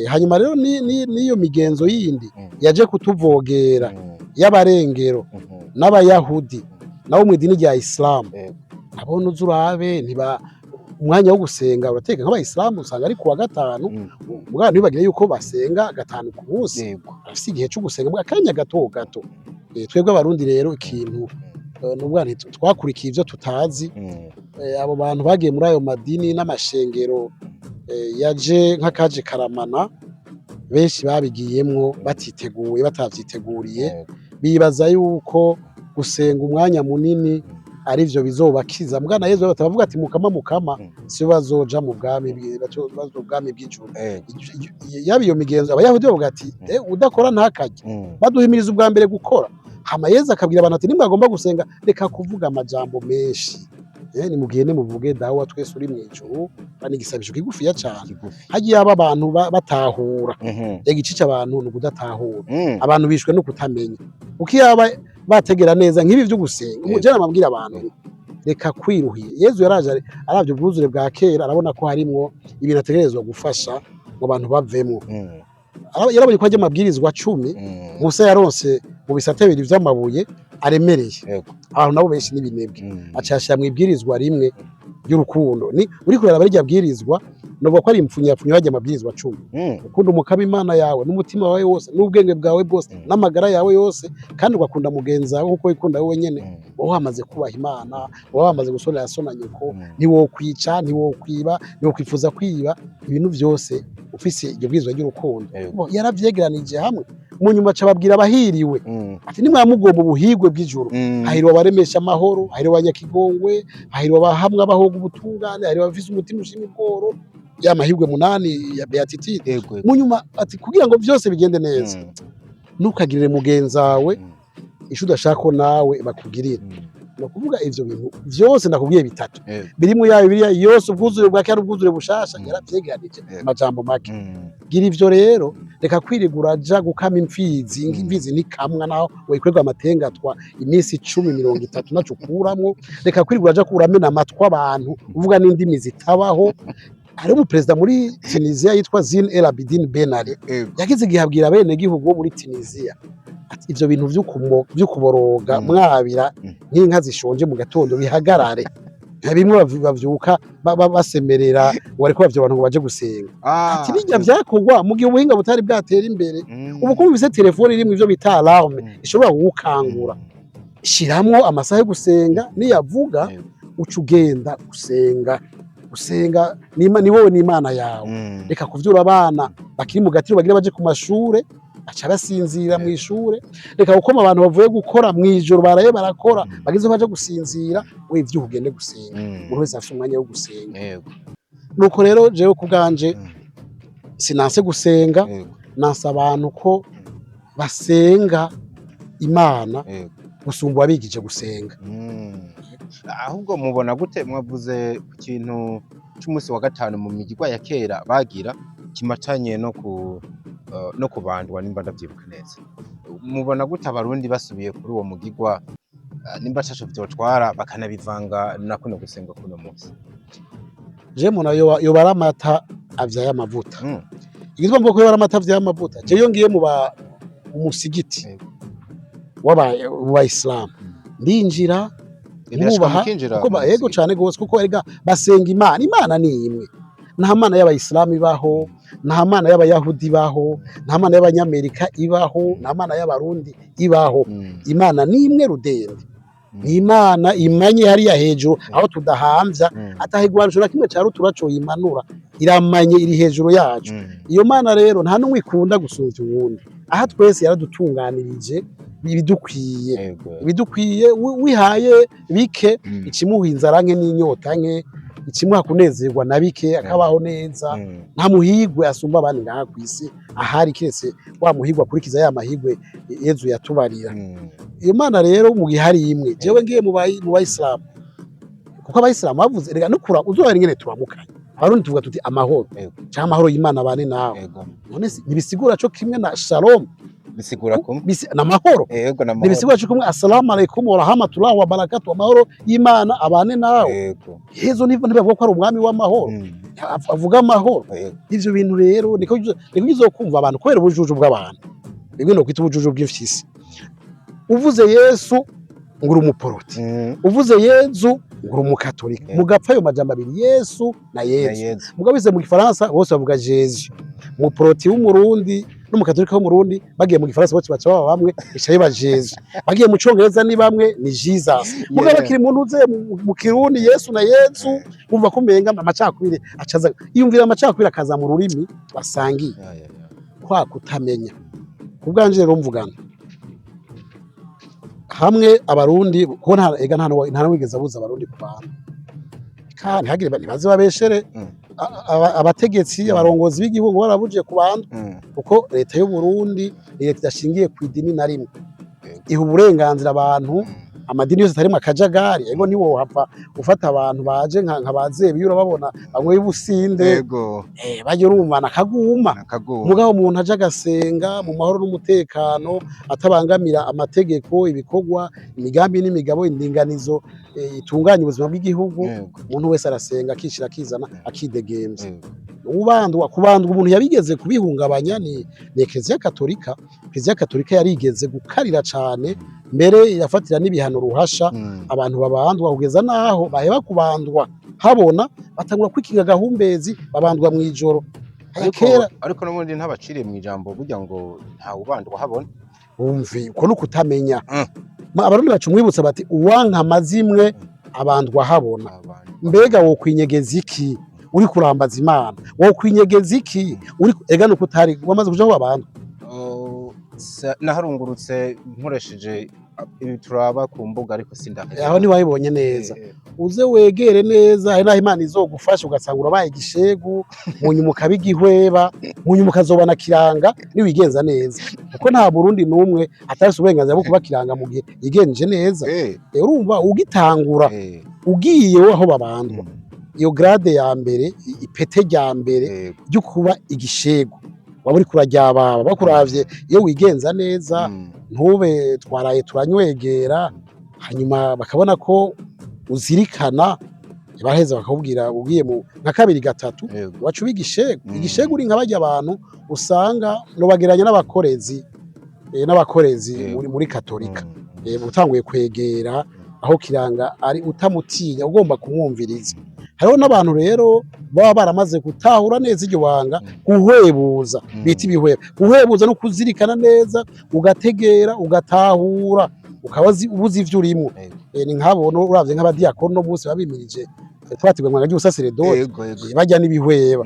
Hanyuma rero n'iyo migenzo yindi yaje kutuvogera y'abarengero n'abayahudi nabo mu idini rya Isilamu, abo nuza urabe ntiba umwanya wo gusenga urateka nk'abayisilamu usanga ari kuwa gatanu, mugabo ntibibagire yuko basenga gatanu ku munsi, bafise igihe cyo gusenga mu akanya gato gato. Twebwe Abarundi rero ikintu, nubwo twakurikiye ivyo tutazi. Abo bantu bagiye muri ayo madini n'amashengero, yaje nk'akaje karamana, benshi babigiyemwo batiteguye, batavyiteguriye, bibaza yuko gusenga umwanya munini arivyo bizobakiza. Mugana Yezu batabavuga ati mukama mukama, sibo bazoja mu bwami bwami bw'ijuru. Yaba iyo migenzo abayahudi bavuga ati udakora ntakarye, baduhimiriza ubwa mbere gukora. Hama Yezu akabwira abantu ati nimwagomba gusenga reka kuvuga amajambo menshi, nimugende muvuge Dawe wa twese uri mw'ijuru. Bani igisabisho kigufiya cane. Hagiye aba abantu batahura igice c'abantu ni ukudatahura. Abantu bishwe no kutamenya, uko yaba bategera neza nk'ibi vyo gusenga. Umujana amabwira abantu reka kwiruhira. Yezu yaraje aravye ubwuzure bwa kera, arabona ko harimwo ibintu ategerezwa gufasha ngo abantu bavemwo. Yarabonye ko ajya amabwirizwa 10 Musa yaronse mu bisate bibiri vy'amabuye aremereye, abantu nabo benshi n'ibinebwe, aca mu ibwirizwa rimwe ry'urukundo. Ni uri kurara rirya bwirizwa, novuga ko ari impfunyapfunya bajya amabwirizwa 10: ukunda umukama Imana yawe n'umutima wawe wose n'ubwenge bwawe bwose n'amagara yawe yose, kandi ugakunda mugenzi wawe nkuko wikunda wowe nyene. Wowe wamaze kubaha Imana, wowe wamaze gusonera so na nyoko, ntiwokwica, ntiwokwiba, ntiwokwifuza kwiba, ibintu vyose ufise iryo bwirizwa ry'urukundo. Yaravyegeranije hamwe, mu nyuma aca ababwira abahiriwe ati nimwamugomba ubuhigwe bw'ijuru, hahiriwe abaremesha amahoro, hahiriwe abanyakigongwe, hahiriwe abahamwa bahoga ubutungane, hahiriwe abafise umutima ushima ubworo, ya mahirwe 8 ya beatitude. Mu nyuma ati kugira ngo vyose bigende neza, ntukagirire mugenzi wawe ico udashaka ko nawe bakugirira. Ni ukuvuga ivyo bintu vyose ndakubwiye bitatu birimwo ya Bibiliya yose, ubwuzure bwa kera n'ubwuzure bushasha, yaravyegeranije amajambo make. Gira ivyo rero, reka kwirigura aja gukama imfizi. Imfizi nikamwa naho wikwegwa amatengatwa iminsi 10 30 naco ukuramwo. Reka kwirigura aja kuramena amatwi abantu uvuga n'indimi zitabaho. Hariho umuperezida muri Tunisia yitwa Zine El Abidine Ben Ali, yagize igihe abwira abenegihugu bo muri Tunisia ati ivyo bintu vyo kuboroga mwabira nk'inka zishonje mu gatondo bihagarare. Bimwe bavyuka basemerera ngo bariko bavya abantu ngo baje gusenga. Ati bijya vyakorwa mu gihe ubuhinga butari bwatera imbere. Ubu ko mufise telefone irimwo ivyo bita alarme ishobora kugukangura, shiramwo amasaha yo gusenga, niyavuga uca ugenda gusenga. Gusenga ni wowe n'Imana yawe. Reka kuvyura abana bakiri mu gatiro bagira baje ku mashure. Baca basinzira mu ishure. Reka gukoma abantu bavuye gukora mu ijoro, baraye barakora, bageze baje gusinzira, we ivyuka ugende gusenga. Umuntu wese afite umwanya wo gusenga. Nuko rero jewe ku bwanje sinanse gusenga, nanse abantu ko basenga Imana gusumba uwabigije gusenga. Ahubwo mubona gute, mwavuze ku kintu c'umunsi wa gatanu mu migigwa ya kera bagira kimatanye no kubandwa, nimba ndavyibuka neza, mubona gute Abarundi basubiye kuri uwo mugigwa, nimba ataco vyotwara, bakanabivanga na kuno gusenga kuno munsi? Je mubona yoba ari amata avyaye amavuta. Igituma mvuga ko yoba ari amata avyaye amavuta, je iyo ngiye mu musigiti mu bayisilamu, ndinjira Birashika mwubaha mukinjira kuko mu yego musigiti? Cane gose, kuko erega basenga Imana. Imana ni imwe. Nta mana y'Abayisilamu ibaho, nta mana y'Abayahudi ibaho, nta mana y'Abanyamerika ibaho, nta mana y'Abarundi ibaho. Imana ni imwe rudende, ni Imana imanye hariya hejuru aho tudahamvya, atahigwanisho na kimwe ca rutura coyimanura. Iramanye, iri hejuru yacu. Iyo mana rero nta n'umwe ikunda gusumvya uwundi. Aha twese yaradutunganirije ibidukwiye. Ibidukwiye, wihaye bike, ikimuha inzara nke n'inyota nke, ikimuha kunezerwa na bike, akabaho neza. Nta muhigwe asumba abandi ngaha kw'isi ahari, kiretse wa muhigwe akurikiza ya mahigwe Yezu yatubarira. Iyo mana rero mu gihe hari imwe, jewe ngiye mu Bayisilamu, kuko Abayisilamu bavuze rega no kura uzorara ingene turamukanya. Abarundi tuvuga tuti amahoro canke amahoro y'Imana abane nawe. None ntibisigura co kimwe na shalom? Bisigura kumwe. N'amahoro. Yego, n'amahoro. Ntibisigura co kimwe assalamu alaikum wa rahmatullahi wa barakatuh, amahoro y'Imana abane nawe? Yezu ntibavuga ko ari umwami w'amahoro? Avuga amahoro. Ivyo bintu rero niko uzokumva abantu kubera ubujuju bw'abantu, bimwe no kwita ubujuju bw'imfyisi. Uvuze Yesu ngo uri umuporoti, uvuze Yezu ngo uri umukatolika, mugapfa ayo majambo abiri, Yesu na Na Yezu. Yezu. Mugabo bize mu Gifaransa bose bavuga Jésus. Umuporoti w'Umurundi n'umukatolika w'Umurundi bagiye mu Gifaransa bose baca baba bamwe, bica biba Jésus. Bagiye mu Congereza ni bamwe, ni Jesus. Mugabo bakiri mu ntuze mu Kirundi, Yesu na Yezu, bumva ko umenga amacakubiri acaza, yumvira amacakubiri akaza mu rurimi basangiye. Ya, ya, ya. Kwa kutamenya. Ku bwanje rero mvugana hamwe Abarundi, kuko nta ega nta n'uwigeze abuza Abarundi kubana, kandi ntihagire ntibaze babeshere abategetsi, abarongozi b'igihugu barabujije kubana, kuko leta y'u Burundi ni leta idashingiye ku idini na rimwe. Iha uburenganzira abantu, amadini yose atarimwo akajagari. Ego, ntiwohava ufata abantu baje nka ba Zebiya, urababona banywe ubusinde, bajya urumva nakaguma. Nakaguma. Mugabo umuntu aje agasenga mu mahoro n'umutekano, atabangamira amategeko, ibikorwa, imigambi n'imigabo, indinganizo itunganya ubuzima bw'igihugu, umuntu wese arasenga akishira akizana, akidegemvya. Ubandwa, kubandwa, umuntu yabigeze kubihungabanya ni Eklezia Katolika. Eklezia Katolika yarigeze gukarira cane, mbere irafatira n'ibihano ruhasha abantu babandwa, kugeza naho baheba kubandwa habona, batangura kwikinga agahumbezi, babandwa mw'ijoro. Aya Ariko kera ariko n'ubundi ntabaciriye mu ijambo, burya ngo ntawubandwa habona. Wumvi uko ni ukutamenya. Abarundi baca umwibutsa bati uwanka amazimwe abandwa habona. Abantu. Mbega wokwinyegeza iki uri kurambaza Imana? Wokwinyegeza iki uri ega nuko utari wamaze kuja aho babandwa? Oh, naharungurutse nkoresheje ibi turaba ku mbuga, ariko sindahagera. Aho ntiwabibonye neza. Uze wegere neza, hari naho Imana izogufasha ugasanga urabaye igishegu, mu nyuma ukaba igihweba, mu nyuma ukazobana kiranga niwigenza neza, kuko nta Burundi n'umwe atarafise uburenganzira bwo kuba kiranga mu gihe yigenje neza. Urumva ugitangura, ugiye aho babandwa, iyo grade ya mbere, ipete rya mbere ryo kuba igishegu, waba uriko uraryababa bakuravye iyo wigenza neza, ntube twaraye turanywegera, hanyuma bakabona ko uzirikana, baraheza bakakubwira ugiye mu nka kabiri gatatu, waca uba igishegu. Igishegu uri nka barya abantu usanga nobagereranya n'abakorezi, n'abakorezi muri katolika. Utanguye kwegera aho kiranga ari utamutinya, ugomba kumwumviriza. Hariho n'abantu rero baba baramaze gutahura neza iryo banga, guhwebuza, bita ibihweba. Guhwebuza no kuzirikana neza, ugategera, ugatahura, ukaba uzi ivyo urimwo. Ni nk'abo uravye nk'abadiyakoni no munsi babimirije Twatigwa mwanga ry'ubusaseredoti. Yego, yego. Bajya n'ibihweba.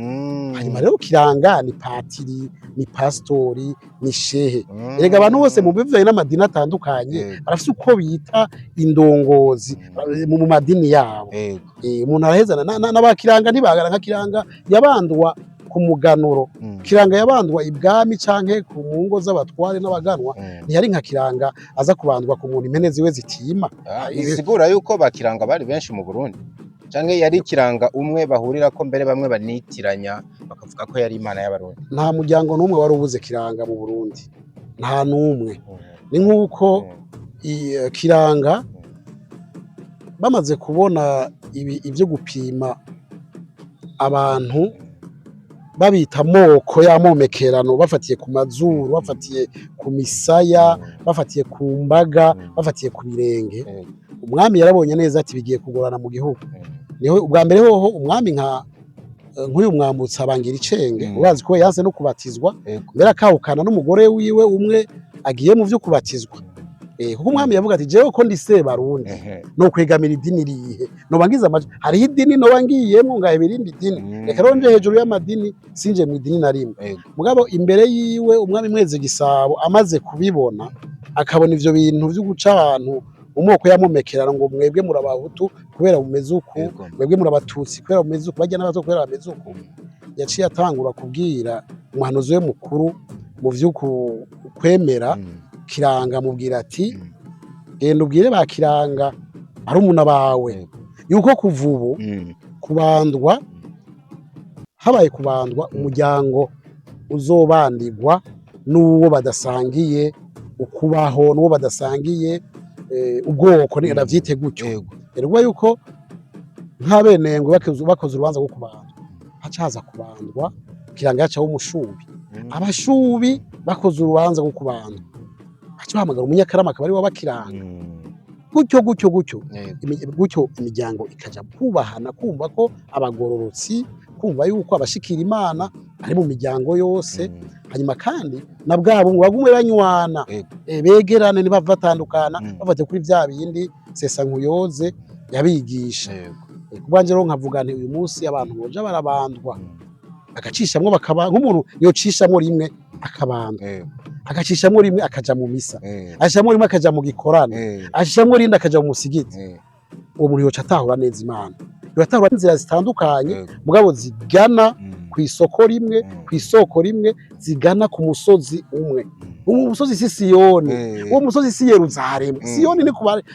Hanyuma rero Kiranga ni patiri, ni pastori, ni shehe. Erega abantu bose mu bivanye n'amadini atandukanye barafise uko bita indongozi mu madini yabo. Umuntu arahezana n'abakiranga ntibagara nka Kiranga yabandwa ku muganuro. Kiranga yabandwa ibwami canke ku mu ngo z'abatware n'abaganwa. Ntiyari nka Kiranga aza kubandwa ku muntu impene ziwe zitima. Ah, bisigura yuko bakiranga bari benshi mu Burundi, canke yari Kiranga umwe bahurira ko, mbere bamwe banitiranya bakavuga ko yari Imana y'Abarundi? Nta muryango n'umwe wari ubuze Kiranga mu Burundi, nta n'umwe. Ni nk'uko Kiranga bamaze kubona ibi ibyo gupima abantu babita amoko y'amomekerano, bafatiye ku mazuru, bafatiye ku misaya, bafatiye ku mbaga, bafatiye ku birenge. Umwami yarabonye neza ati bigiye kugorana mu gihugu. Niho ubwa mbere hoho umwami nka nk'uyu Mwambutsa Bangira Icenge, urazi ko yanse no kubatizwa, mbere akahukana n'umugore wiwe umwe agiye mu vyo kubatizwa. Kuko umwami yavuga ati jewe ko ndi Sebarundi, no kwegamira idini rihe? Noba ngize amaja hariho idini noba ngiyemwo ngaheba irindi dini. Reka rero nje hejuru y'amadini, sinje mu idini na rimwe. Mugabo imbere yiwe umwami Mwezi Gisabo amaze kubibona, akabona ivyo bintu vyo guca abantu mu moko y'amomekerano, ngo mwebwe muri Abahutu kubera mumeze uku, mwebwe muri Abatutsi kubera mumeze uku, barya n'Abatwa kubera bameze uku, yaciye atangura kubwira umuhanuzi we mukuru mu vyo kwemera, Kiranga, amubwira ati genda ubwire ba Kiranga barumuna bawe yuko kuva ubu kubandwa habaye kubandwa, umuryango uzobandigwa n'uwo badasangiye ukubaho, n'uwo badasangiye ubwoko, ni navyite gutyo. Rero yuko nk'abenengwe bakoze urubanza rwo kubandwa, haca haza kubandwa Kiranga yaca w'Umushubi. Abashubi bakoze urubanza rwo kubandwa, haca bahamagara Umunyakarama akaba ari we Bakiranga. Gutyo gutyo gutyo. Gutyo imiryango ikaja kubahana, kumva ko abagororotsi, kumva yuko abashikira Imana ari mu miryango yose. Hanyuma kandi na bwabo ngo bagume banywana, begerane, ntibave batandukana, bafate kuri vya bindi Sesa Nkuyoze yabigisha. Kubwanje rero nkavuga nti uyu munsi abantu boja barabandwa, bagacishamwo, bakaba nk'umuntu yocishamwo rimwe akabandwa, agacishamwo rimwe akaja mu misa, acishamwo rimwe akaja mu gikorane, acishamwo rindi akaja mu musigiti, uwo muntu yoca atahura neza Imana, yoca inzira zitandukanye, mugabo zigana ku isoko rimwe, ku isoko rimwe, zigana ku musozi umwe. Uwo musozi si Siyoni, uwo musozi si Yeruzalemu. Siyoni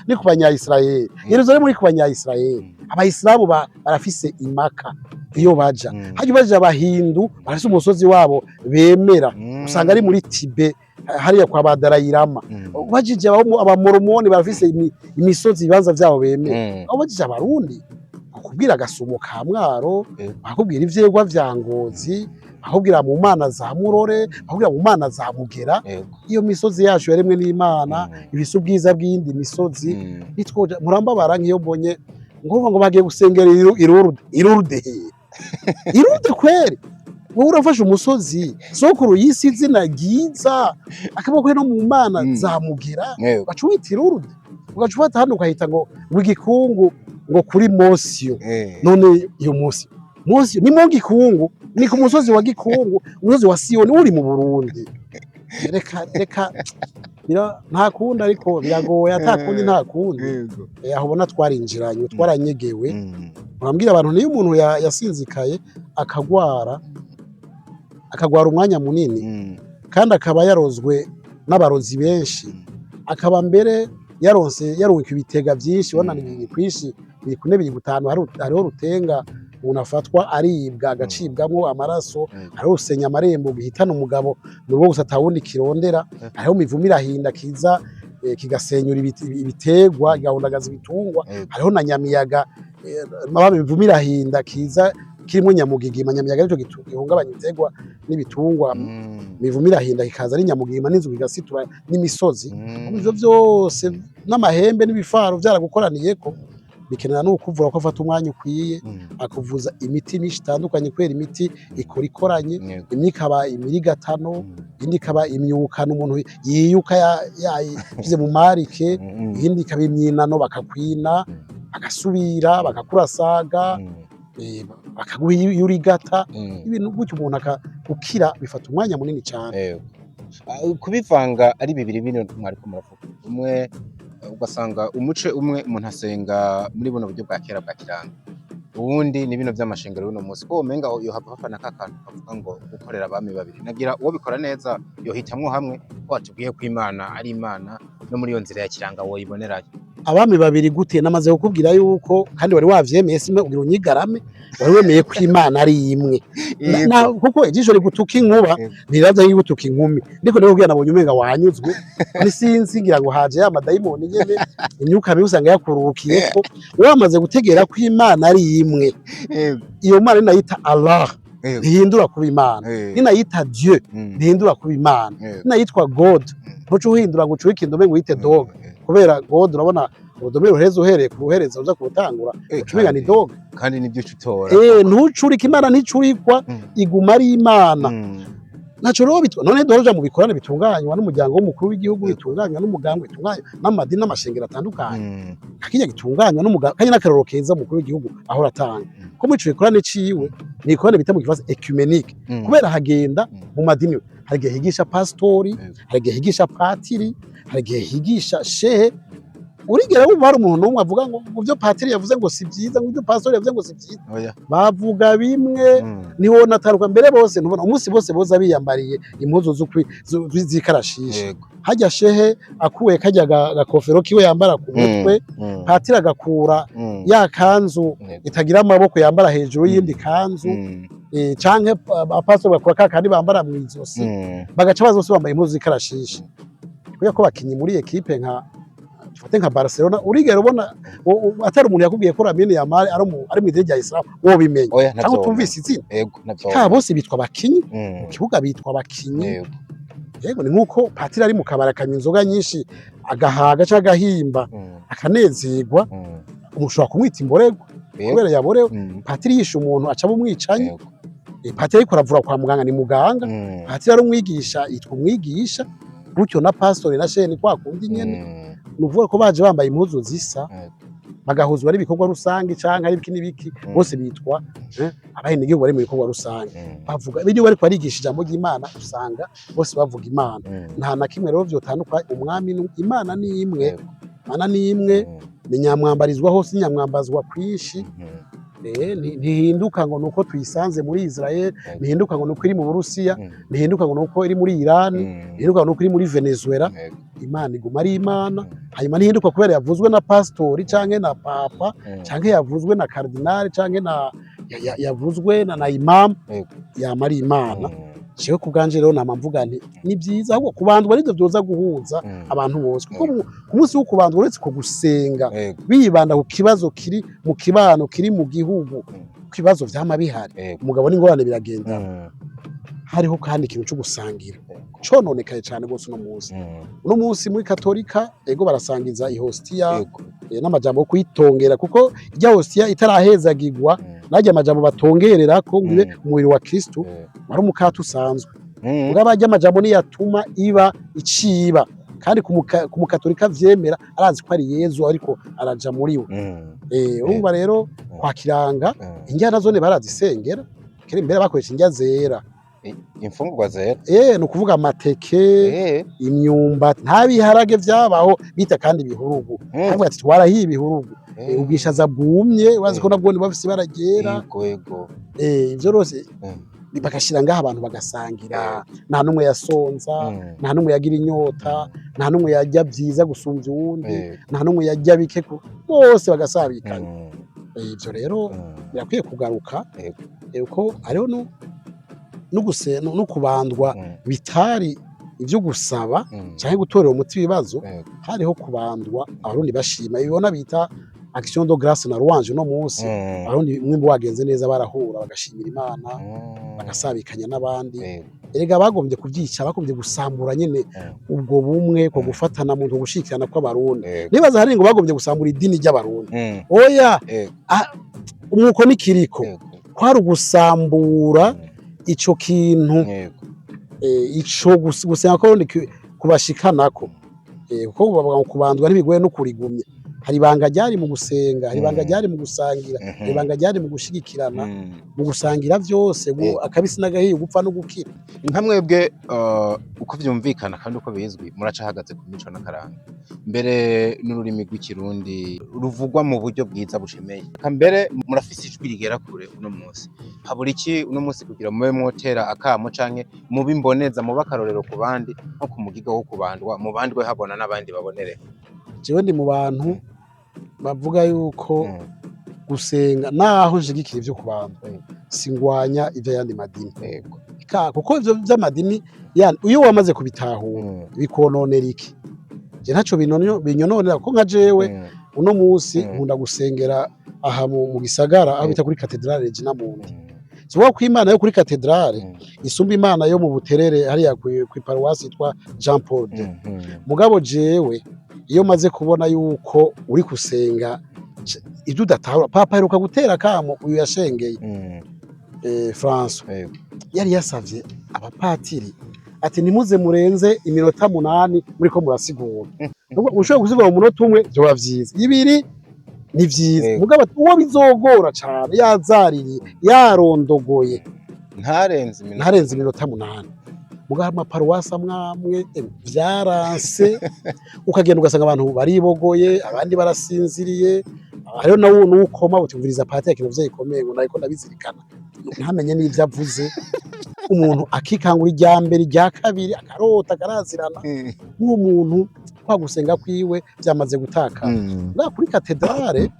ni ku Banyayisiraheli, Yeruzalemu ni ku Banyayisiraheli. Abayisilamu barafise Imaka iyo baja. Hajya baja Abahindu barafise umusozi wabo bemera, usanga ari muri Tibe hariya kwa ba Darayirama. Ubajije Abamoromoni barafise imisozi, ibibanza vyabo bemera. Aho ubajije Abarundi bakubwira Agasumo ka Mwaro, bakubwira ivyegwa vya Ngozi, bakubwira mu mana za Murore, bakubwira mu mana za Mugera. Iyo misozi yacu yaremwe n'Imana, ifise ubwiza bw'iyindi misozi. Nitwoja murambabara nk'iyo mbonye ngo bagiye gusengera i Lourdes. I Lourdes hehe? I Lourdes kweri? Wowe urafashe umusozi sokuru yisi izina ryiza, akaboko no mu mana za Mugera, ugaca uwita i Lourdes, ugaca ufata hano ukahita ngo Igikungu, ngo kuri Mosiyo. None iyo Mosiyo ni mu Gikungu, ni ku musozi wa Gikungu, umusozi wa Siyoni uri mu Burundi. Reka reka, nta kundi, ariko biragoye, ata kundi, nta kundi. Aho ubona twarinjiranye, twaranyegewe. Urambwira abantu niyo umuntu yasinzikaye akagwara, akagwara umwanya munini, kandi akaba yarozwe n'abarozi benshi, akaba mbere yaronse yaronka ibitega byinshi, ubona ni bibiri kwinshi, biri kune, biri gutanu. Hariho rutenga umuntu afatwa aribwa agacibwamwo amaraso, hariho usenya amarembo gihitana umugabo mu rugo gusa atawundi kirondera, hariho mivumo irahinda kiza kigasenyura ibiterwa, igahundagaza ibitungwa, hariho na nyamiyaga, mababa mivumo irahinda kiza kirimo nyamugigima. Nyamiyaga aricyo gihungabanya ibiterwa n'ibitungwa, mivumo irahinda kikaza ari nyamugigima n'inzu kigasitura n'imisozi. Ivyo vyose n'amahembe n'ibifaro vyaragukoraniyeko, bikenera n'ukuvura ko afata umwanya ukwiye, akuvuza imiti myinshi itandukanye, kubera imiti ikora ikoranye. Imwe ikaba imirigatano, indi ikaba imyukano umuntu yiyuka yayishyize mu marike, iyindi ikaba imyinano bakakwina. Bagasubira bakakurasaga, bakaguha iyo urigata, ibintu gutyo. Umuntu akakukira bifata umwanya munini cyane. Yego. Kubivanga ari bibiri bino mwariko muravuga, umwe ugasanga umuce umwe umuntu asenga muri buno buryo bwa kera bwa kiranga, uwundi ni bino vy'amashengero y'uno munsi, ko womenga yohava hafana kakantu kavuga ngo gukorera abami babiri. Nagira uwo bikora neza yohitamwo hamwe, ko watubwiye ko Imana ari Imana, no muri iyo nzira ya kiranga woyibonerayo. Abami babiri gute? Namaze kukubwira yuko, kandi wari wavyemeye, simwe ugira unyigarame, wari wemeye ko Imana ari imwe. Kuko ijisho rigutuka inkuba ntiraza nk'igutuka inkumi. Ndiko ndakubwira, nabonye umenga wanyuzwe, ni sinzi, ngira ngo haje ya madayimoni nyene, imyuka mibi usanga yakurukiye ko wamaze gutegera ko Imana ari imwe. Iyo Mana ninayita Allah, ntihindura kuba Imana. Ninayita Dieu, ntihindura kuba Imana. Ninayitwa God, ntuce uhindura ngo ucurike indome ngo uyite dog, kubera God urabona urudome ruheza uhereye ku ruhereza uza kurutangura, uca umenga ni dog. Kandi nibyo uca utora. Ntucurike, Imana nticurikwa, iguma ari Imana. Ntaco rero bitwa none duhora mu bikorane bitunganywa n'umuryango w'umukuru w'igihugu, bitunganywa n'umugambwe, bitunganywa n'amadini n'amashengero atandukanye. Kakijya gitunganywa n'umugambwe, kandi n'akarorero keza umukuru w'igihugu ahora atanga, ko muri ico gikorane ciwe ni ikorane bita mu gifaransa œcuménique, kubera hagenda mu madini. Hari igihe higisha pasitori, hari igihe higisha patiri, hari igihe higisha shehe. Urigera wumva hari umuntu n'umwe avuga ngo ibyo patiri yavuze ngo si byiza, ngo ibyo pasitori yavuze ngo si byiza? Oya. Bavuga bimwe. Niho nataruka mbere bose ntubona umunsi bose boza biyambariye impuzu z'ikarashishi. Hajya shehe akuye kajya gakofero kiwe yambara ku mutwe, patiri agakura ya kanzu itagira amaboko yambara hejuru y'indi kanzu, canke abapasitori bakura ka kandi bambara mu izosi, bagaca baza bose bambaye impuzu z'ikarashishi, kubera ko bakinyi muri ekipe nka dufate nka Barcelona. Urigera ubona atari umuntu yakubwiye ko Lamine Yamal ari mu idini rya Islam, wobimenya? Oya. Cyangwa Navyo. utumvise izina? Yego, navyo. Ka bose bitwa abakinyi mu kibuga, bitwa abakinyi. Yego, ni nkuko patiri ari mu kabari akanywa inzoga nyinshi, agahaga cyangwa agahimba, akanezerwa, ushobora kumwita imborerwa kubera yaborewe. Patiri yishe umuntu aca umwicanyi. Patiri ariko aravura kwa muganga ni muganga. Patiri ari umwigisha yitwa umwigisha. Gutyo na pastori na shehe ni kwa kundi nyene. Ni ukuvuga ko baje bambaye impuzu zisa, bagahuzwa n'ibikorwa rusange canke ari ibiki n'ibiki, bose bitwa abenegihugu bari mu bikorwa rusange. Bavuga ibyo bariko barigisha ijambo ry'Imana, usanga bose bavuga Imana. Nta na kimwe rero vyotandukanye umwami Imana ni imwe. Imana ni imwe, ni nyamwambarizwa hose, nyamwambazwa kwinshi. Ntihinduka ngo nuko tuyisanze muri Israel, ntihinduka ngo nuko iri mu Burusiya, ntihinduka ngo nuko iri muri Iran, ntihinduka ngo nuko iri muri Venezuela. Imana iguma ari Imana. Hanyuma ntihinduka kubera yavuzwe na pastori canke na papa, canke yavuzwe na kardinali, canke na yavuzwe na imam. Yama ari Imana. Jewe ku bwanje rero nama mvuga nti ni byiza ahubwo kubandwa nivyo vyoza guhuza abantu bose, kuko ku munsi wo kubandwa, uretse ko gusenga, bibanda ku kibazo kiri mu kibano, kiri mu gihugu, ku ibibazo vyama bihari, umugabo n'ingorane biragenda. Hariho kandi ikintu cyo gusangira cononekaye cane gose uno munsi. Uno munsi muri Katolika, ego, barasangiza ihostiya, n'amajambo yo kuyitongera, kuko irya hostiya itarahezagirwa, narya amajambo batongererako ngo ibe umubiri wa Kristu, wari umukate usanzwe. Mugabo arya amajambo niyatuma iba iciba, kandi ku mukatolika vyemera arazi ko ari Yezu ariko araja muri we. Urumva rero kwa kiranga, indya nazo ne barazisengera kera, imbere bakoresha indya zera. Imfungurwa zera? Ni ukuvuga amateke, imyumbati, nta biharage vyabaho bita kandi ibihurugu. Bavuga ati twarahiye ibihurugu. Ubwishaza bwumye, urazi ko nabwo bafise ibara ryera. Yego yego. Ivyo rwose bagashira ngaho abantu bagasangira, nta n'umwe yasonza, nta n'umwe yagira inyota, nta n'umwe yarya vyiza gusumvya uwundi, nta n'umwe yarya bike, bose bagasabikanya. Ivyo rero birakwiye kugaruka. Kuko hariho no kubandwa bitari ivyo gusaba canke gutorera umuti ibibazo. Hariho kubandwa Abarundi bashima, ibibona bita action de grâce na louange. No munsi Abarundi umwimbu wagenze neza barahura bagashimira Imana, bagasabikanya n'abandi. Erega bagombye kubyica, bagombye gusambura nyene ubwo bumwe ko gufatana mu gushikirana kw'Abarundi. Nibaza hari ngo bagombye gusambura idini ry'Abarundi. Oya, umwuko n'ikiriko kwari ugusambura ico kintu, ico gusenga ko kubashikanako, kuko bavuga ngo kubandwa ntibigoye no kurigumya. Hari ibanga ryari mu gusenga, hari ibanga ryari mu gusangira, hari ibanga ryari mu gushigikirana, mu gusangira vyose, akabisi n'agahiye, gupfa no gukira. Nka mwebwe, uko vyumvikana kandi uko bizwi, muracahagaze ku mico n'akaranga, mbere n'ururimi rw'Ikirundi ruvugwa mu buryo bwiza bushemeye. Eka mbere murafise ijwi rigera kure. Uno munsi habura iki uno munsi kugira mube mwotera akamo canke mube imboneza, mube akarorero ku bandi, nko ku mugiga wo kubandwa, mubandwe habona n'abandi babonere? Jewe ndi mu bantu bavuga yuko gusenga, naho nshigikira ivyo kubandwa, singwanya ivy'ayandi madini. Kuko ivyo vy'amadini yani iyo wamaze kubitahura bikononera iki? Je ntaco binyononera, kuko nka jewe uno munsi nkunda gusengera aha mu gisagara aho bita kuri Katedrale Regina Mundi. Si ko Imana yo kuri katedrale isumba Imana yo mu Buterere hariya kwi paruwasi yitwa Jean Paul II. Mugabo jewe iyo maze kubona yuko uri gusenga ibyo udatahura, Papa aheruka gutera kamo uyu yashengeye, François, yari yasavye abapatiri ati: "Nimuze murenze iminota 8 muriko murasigura." Nubwo ushobora gusigura mu munota umwe vyoba vyiza, ibiri ni vyiza, mugabo ati, uwo bizogora cane yazaririye yarondogoye ntarenze iminota ntarenze iminota 8. Mugabo amaparuwasi amwamwe vyaranse, ukagenda ugasanga abantu baribogoye, abandi barasinziriye. Hariho nawe n'ukoma uti: "Umviriza patiri, ikintu vyo gikomeye," ngo: "Nariko ndabizirikana," ntamenye n'ivyo avuze. Umuntu akikangura irya mbere, irya kabiri, akarota akarazirana. Nk'uwo muntu kwa gusenga kwiwe vyamaze gutakara. Ngaha kuri katedrale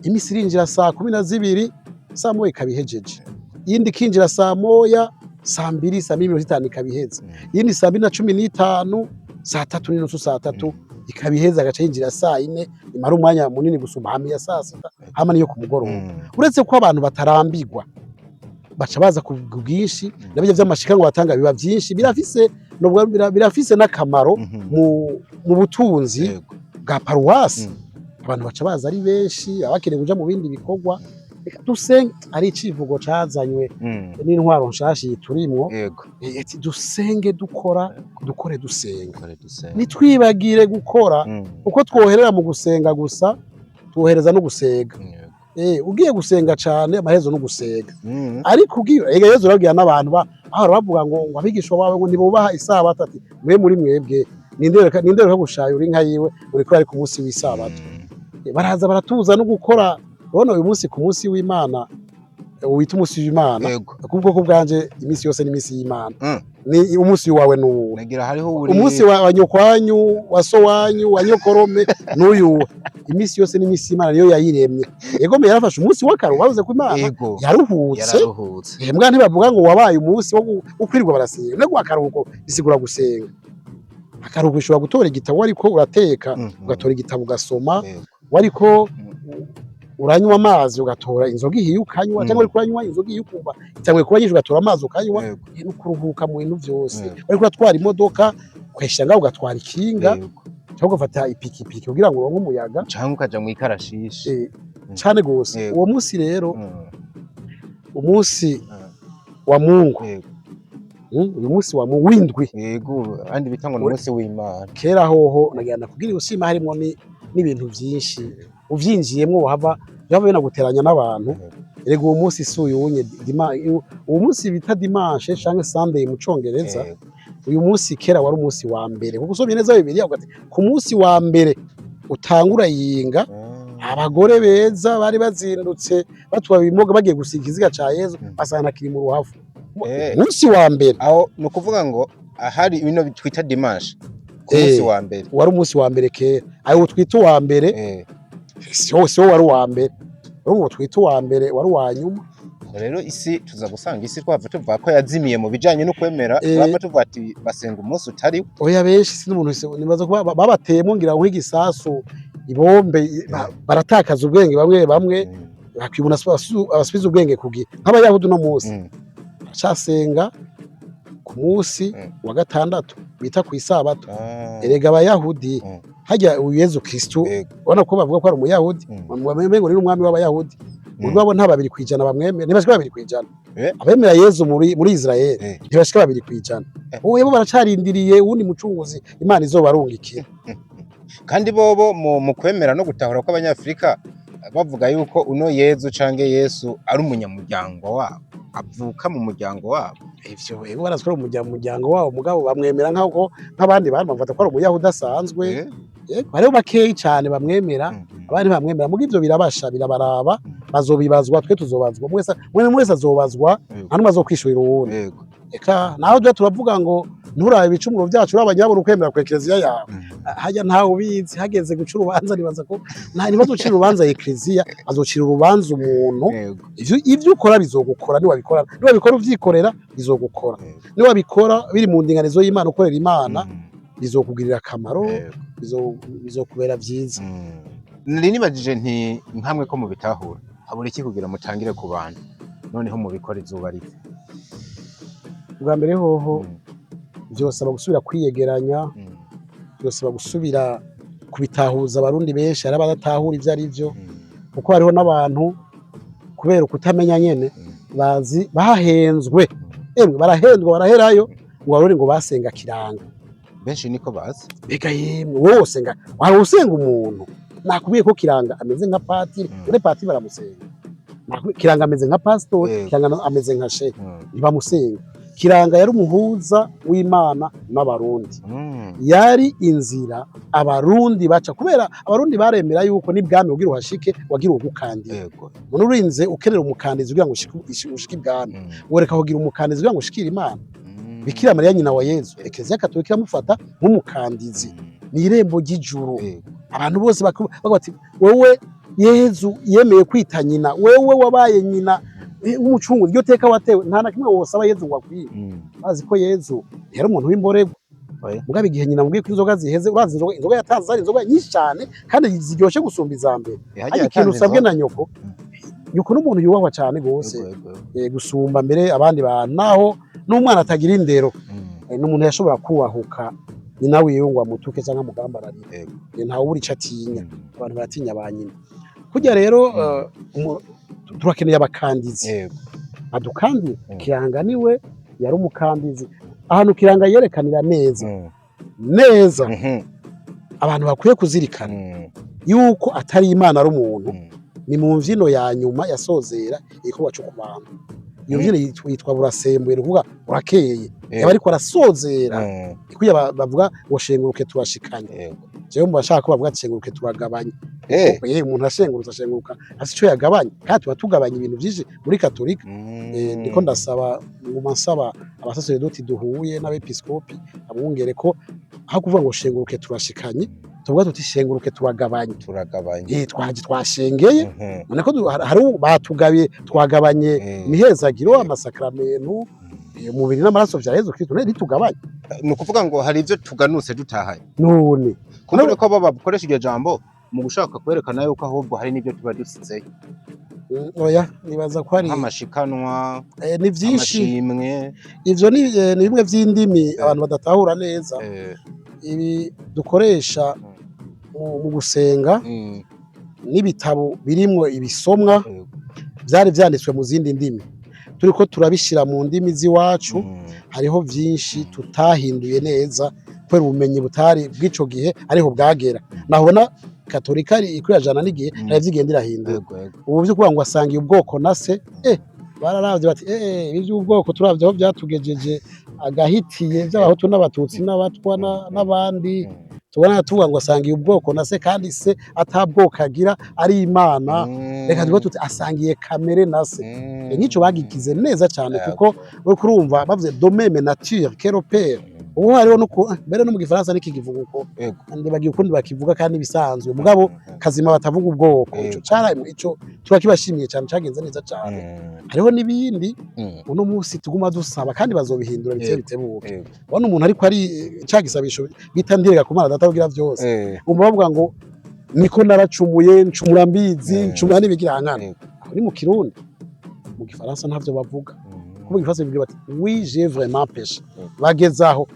imisi irinjira saa 12, saa 1 ikaba ihejeje, iyindi ikinjira saa 1, saa 2, saa 2:50 ikaba iheze, iyindi saa 2:15, saa 3:30, saa 3 ikaba iheze, agaca yinjira saa 4 imara umwanya munini gusumba, hama iya saa 6, hama niyo ku mugoroba. Uretse ko abantu batarambirwa, baca baza ku bwinshi, nabyo vy'amashikanwa batanga biba vyinshi, birafise nubwo birafise n'akamaro mu butunzi bwa paruwasi. Abantu baca baza ari benshi, baba bakeneye kuja mu bindi bikorwa. Reka dusenge, ari icivugo cazanywe n'intwaro nshasha iyi turimwo, ati: "Dusenge dukora, dukore dusenga." Dukore dusenga. Ntitwibagire gukora, kuko twoherera mu gusenga gusa, twohereza no gusega. Ugiye gusenga cane amaherezo no gusega. Ariko ugiye, ega Yezu arabwira n'abantu bahora bavuga ngo abigishwa bawe ngo ntibubaha isabato, ati: "Mwe muri mwebwe ninde reka gushayura inka yiwe uriko ari ku munsi w'isabato?" Baraza baratuza no gukora. Urabona uyu munsi, ku munsi w'Imana, wita umunsi w'Imana, ku bwoko bwanje iminsi yose n'iminsi y'Imana. Ni umunsi wawe n'uwo Nagira hariho uri umunsi wa nyokwanyu, wa so wanyu, wa nyokorome n'uyu, iminsi yose n'iminsi y'Imana, niyo yayiremye. Yego, me yarafashe umunsi w'akaruhuko, bavuze ko Imana yaruhutse. Yararuhutse. Mbwa ntibavuga ngo wabaye umunsi wo kwirirwa barasenga. No akaruhuko bisigura gusenga. Akaruhuko ushobora gutora igitabo ariko urateka, ugatora igitabo ugasoma, wariko uranywa amazi ugatora inzoga ihiye ukanywa, cyangwa uriko uranywa inzoga ihiye ukumva itanguye kuba nyinshi ugatora amazi ukanywa. No kuruhuka mu bintu vyose. Wariko uratwara imodoka ukayishira ngaho ugatwara ikinga, cyangwa ugafata ipikipiki kugira ngo uronke umuyaga. Canke ukaja mw'ikarashishi. Cane gose. Uwo munsi rero, umunsi wa Mungu, uyu munsi wa Mungu w'indwi. Yego, abandi bita ngo ni umunsi w'Imana. Kera hoho nagira nakubwira usima harimwo n'ibintu vyinshi, uvyinjiyemwo wahava byava binaguteranya n'abantu. Erega uwo munsi si uyunye uwo munsi bita dimanche canke Sunday mu Congereza. Uyu munsi kera wari umunsi wa mbere, kuko usomye neza Bibiliya uvuga ati ku munsi wa mbere utangura yinga, abagore beza bari bazindutse batwaye ibimoga bagiye gusiga ikiziga ca Yezu, basanga kiri mu ruhavu. Umunsi wa mbere. Aho ni ukuvuga ngo ahari bino twita dimanche ku munsi wa mbere. Wari umunsi wa mbere kera, ayo twita uwa mbere. Siwo wari uwa mbere, urumva twita uwa mbere wari uwa nyuma. Rero isi tuza gusanga isi twava tuvuga ko yazimiye mu bijanye no kwemera, twava tuvuga ati basenga umunsi utari. Oya, benshi si n'umuntu wese nibaza kuba babateyemo ngira ngo nk'igisasu, ibombe, baratakaza ubwenge bamwe bamwe, bakibona abasubiza ubwenge kugira nk'Abayahudi uno munsi baracasenga ku munsi wa gatandatu bita ku isabato. Erega Abayahudi, harya uyu Yezu Kristu, ubona ko bavuga ko ari Umuyahudi, bamengo ni umwami w'Abayahudi. Mugabo nta 2% bamwemera, ntibashika 2%. Abemera Yezu muri Israel ntibashika 2%. Ubu bo baracarindiriye uwundi mucunguzi Imana izobarungikira. Kandi bobo mu kwemera no gutahura kw'Abanyafrika bavuga yuko uno Yezu canke Yesu ari umunyamuryango wabo, avuka mu muryango wabo. Ivyo ego, barazwi ko ari umuryango wabo, mugabo bamwemera nk'uko nk'abandi bantu bamufata ko ari Umuyahudi asanzwe. Yego, hariho bakeyi cane bamwemera, abandi bamwemera, muga ivyo birabasha, birabaraba. Bazobibazwa, twe tuzobazwa, mwese mwene wese azobazwa. Nta n'umwe azokwishurira uwundi. Eka naho tujya turavuga ngo nturabe ibicumuro byacu, urabe nyabura ukwemera ku ekleziya yawe. Hajya ntawe ubizi, hageze guca urubanza, nibaza ko nta ntibazucira urubanza ekleziya, azocira urubanza umuntu. Ivyo ukora bizogukora. Niwabikora uvyikorera, bizogukora. Niwabikora biri mu ndinganizo y'Imana, ukorera Imana, bizokugirira akamaro, bizokubera vyiza. Nari nibajije nti nkamwe ko mubitahura, habura iki kugira mutangire ku bantu, noneho mubikora izuba riva? Bwa mbere hoho vyosaba gusubira kwiyegeranya, byosaba gusubira kubitahuza Abarundi benshi. Hari abadatahura ivyo ari vyo, kuko hariho n'abantu kubera ukutamenya nyene bazi bahenzwe, emwe barahendwa, baraherayo ngo Abarundi ngo basenga Kiranga. Benshi niko bazi. Eka yemwe, wowe usenga, wari usenga umuntu? Nakubwiye ko Kiranga ameze nka patiri. Ure patiri baramusenga? Kiranga ameze nka pasitori. Kiranga ameze nka shehe. Ntibamusenga. Kiranga yari umuhuza w'Imana n'Abarundi. Yari inzira Abarundi baca, kubera Abarundi baremera yuko n'ibwami ugira uhashike wagira ugukandira. None urinze ukenera umukandizi kugira ngo ushike ibwami, wereka kugira umukandizi kugira ngo ushikire Imana. Bikira Mariya nyina wa Yezu, Ekleziya Katolika iramufata nk'umukandizi. Ni irembo ry'ijuru. Abantu bose bavuga bati: "Wewe Yezu yemeye kwita nyina, wewe wabaye nyina w'umucunguzi, iryo teka watewe, nta na kimwe wosaba Yezu ngo akwiye." Bazi ko Yezu yari umuntu w'imborerwa. Oya. Mugabo igihe nyina mubwiye ko inzoga ziheze, urazi inzoga yatanze zari inzoga nyinshi cyane kandi ziryoshe gusumba iza mbere. Hagiye Ariko ikintu yatanze usabwe inzoga. na nyoko, nyoko n'umuntu yubahwa cyane gose, Yego, yego. gusumba mbere abandi bantu, naho n'umwana atagira indero. N'umuntu yashobora kubahuka nyina wiwe ngo amutuke cyangwa amugambararire. Ntawe ubura ico atinya. Abantu baratinya ba nyina kurya rero. Turakeneye abakandizi adukandira. Kiranga niwe yari umukandizi. Ahantu Kiranga yerekanira neza neza, abantu bakwiye kuzirikana yuko atari Imana, ari umuntu, ni mu mvyino ya nyuma yasozera igikorwa cyo kubamba. Iyo mvyino yitwa burasembuye, ni ukuvuga burakeye. Yaba ariko arasozera kuya bavuga ngo shenguruke turashikanye. Jewe mu bashaka ko bavuga ati shenguruke turagabanya. Umuntu ashengurutse, ashenguruka afise ico yagabanya, kandi tuba tugabanya ibintu vyinshi muri Katolika. Ndiko ndasaba, nguma nsaba abasaseredoti duhuye n'abepiskopi, abungere, ko aho kuvuga ngo shenguruke turashikanye, tuvuga tuti shenguruke turagabanye. Turagabanya. Twaje twashengeye. None ko hari batugabiye, twagabanye imihezagiro, amasakramentu, umubiri n'amaraso vya Yezu Kristo, none ntitugabanye? Ni ukuvuga ngo hari ibyo tuganutse dutahanye. None Kumbure ko bo bakoresha iryo jambo mu gushaka kwerekana yuko ahubwo hari n'ibyo tuba dusizeyo. Oya, nibaza ko hari nk'amashikanwa, ni vyinshi. amashimwe. Ivyo ni bimwe vy'indimi abantu badatahura neza. Ibi dukoresha mu gusenga n'ibitabo birimwo ibisomwa vyari vyanditswe mu zindi ndimi, turiko turabishira mu ndimi z'iwacu. Hariho vyinshi tutahinduye neza kubera ubumenyi butari bw'ico gihe ariho bwagera. Nahobona Katolika ikwirajana n'igihe, hari ivyigenda irahindura. Yego yego Ubu vyo kuvuga ngo asangiye ubwoko na se, bararavye bati: ibi by'ubwoko turavye aho vyatugejeje, agahitiye by'Abahutu n'Abatutsi n'Abatwa n'abandi, tubona tuvuga ngo asangiye ubwoko na se, kandi se atabwoko agira, ari Imana. Reka tuvuge tuti asangiye kamere na se." Nk'ico bagikize neza cyane, kuko uriko urumva bavuze de même nature que le père. Ubu hariho no mbere no mu Gifaransa n'ikigivuga uko. Ndibagiye ukundi bakivuga kandi bisanzwe, mugabo kazima batavuga ubwoko. Ico cara ico turakibashimiye cyane, cagenze neza cyane. Hariho n'ibindi uno munsi tuguma dusaba kandi bazobihindura biteye bitebuke. Ubona umuntu ariko ari ca gisabisho bita ndirega ku Mana Data kugira vyose, umva bavuga ngo niko naracumuye, ncumura mbizi, ncumura n'ibigirankana. Aho ni mu Kirundi. Mu Gifaransa ntavyo bavuga, kuko mu Gifaransa bivuga bati: "Oui, j'ai vraiment péché." Bagezaho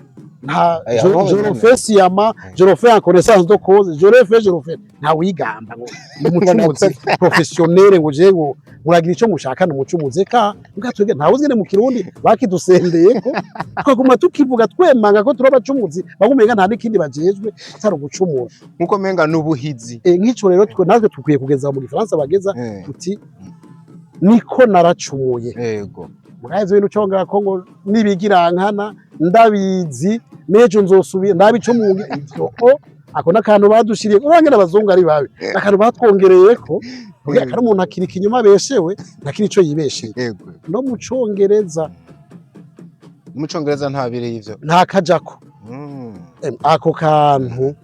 Nta Aya, je, aho je le nyene. fais sciemment, je le fais en connaissance de cause, je le fais, je le fais. Nta wigamba ngo ni umucumuzi professionnel, ngo je ngo muragira ico mushaka, ni umucumuzi. Ka mbwa twebwe ntawe uzi ngene mu Kirundi bakidusendeye ko twaguma tukivuga twemanga ko turi abacumuzi, bagumenga nta n'ikindi bajejwe atari ugucumura. Nkuko menga n'ubuhizi. Nk'ico rero twe natwe tukwiye kugeza mu Gifaransa bageza tuti niko naracumuye. Mugabo ivyo bintu congera ko ngo nibigirankana, ndabizi n'ejo nzosubira ndabicumuye, ivyo o ako n'akantu badushiriye. Urangena abazungu ari babi, akantu batwongereyeko kugira kari umuntu akiri ikinyoma beshewe ntakiri ico yibesheye. No mu Congereza. Mu Congereza nta biri ivyo. Nta kajako. Ako kantu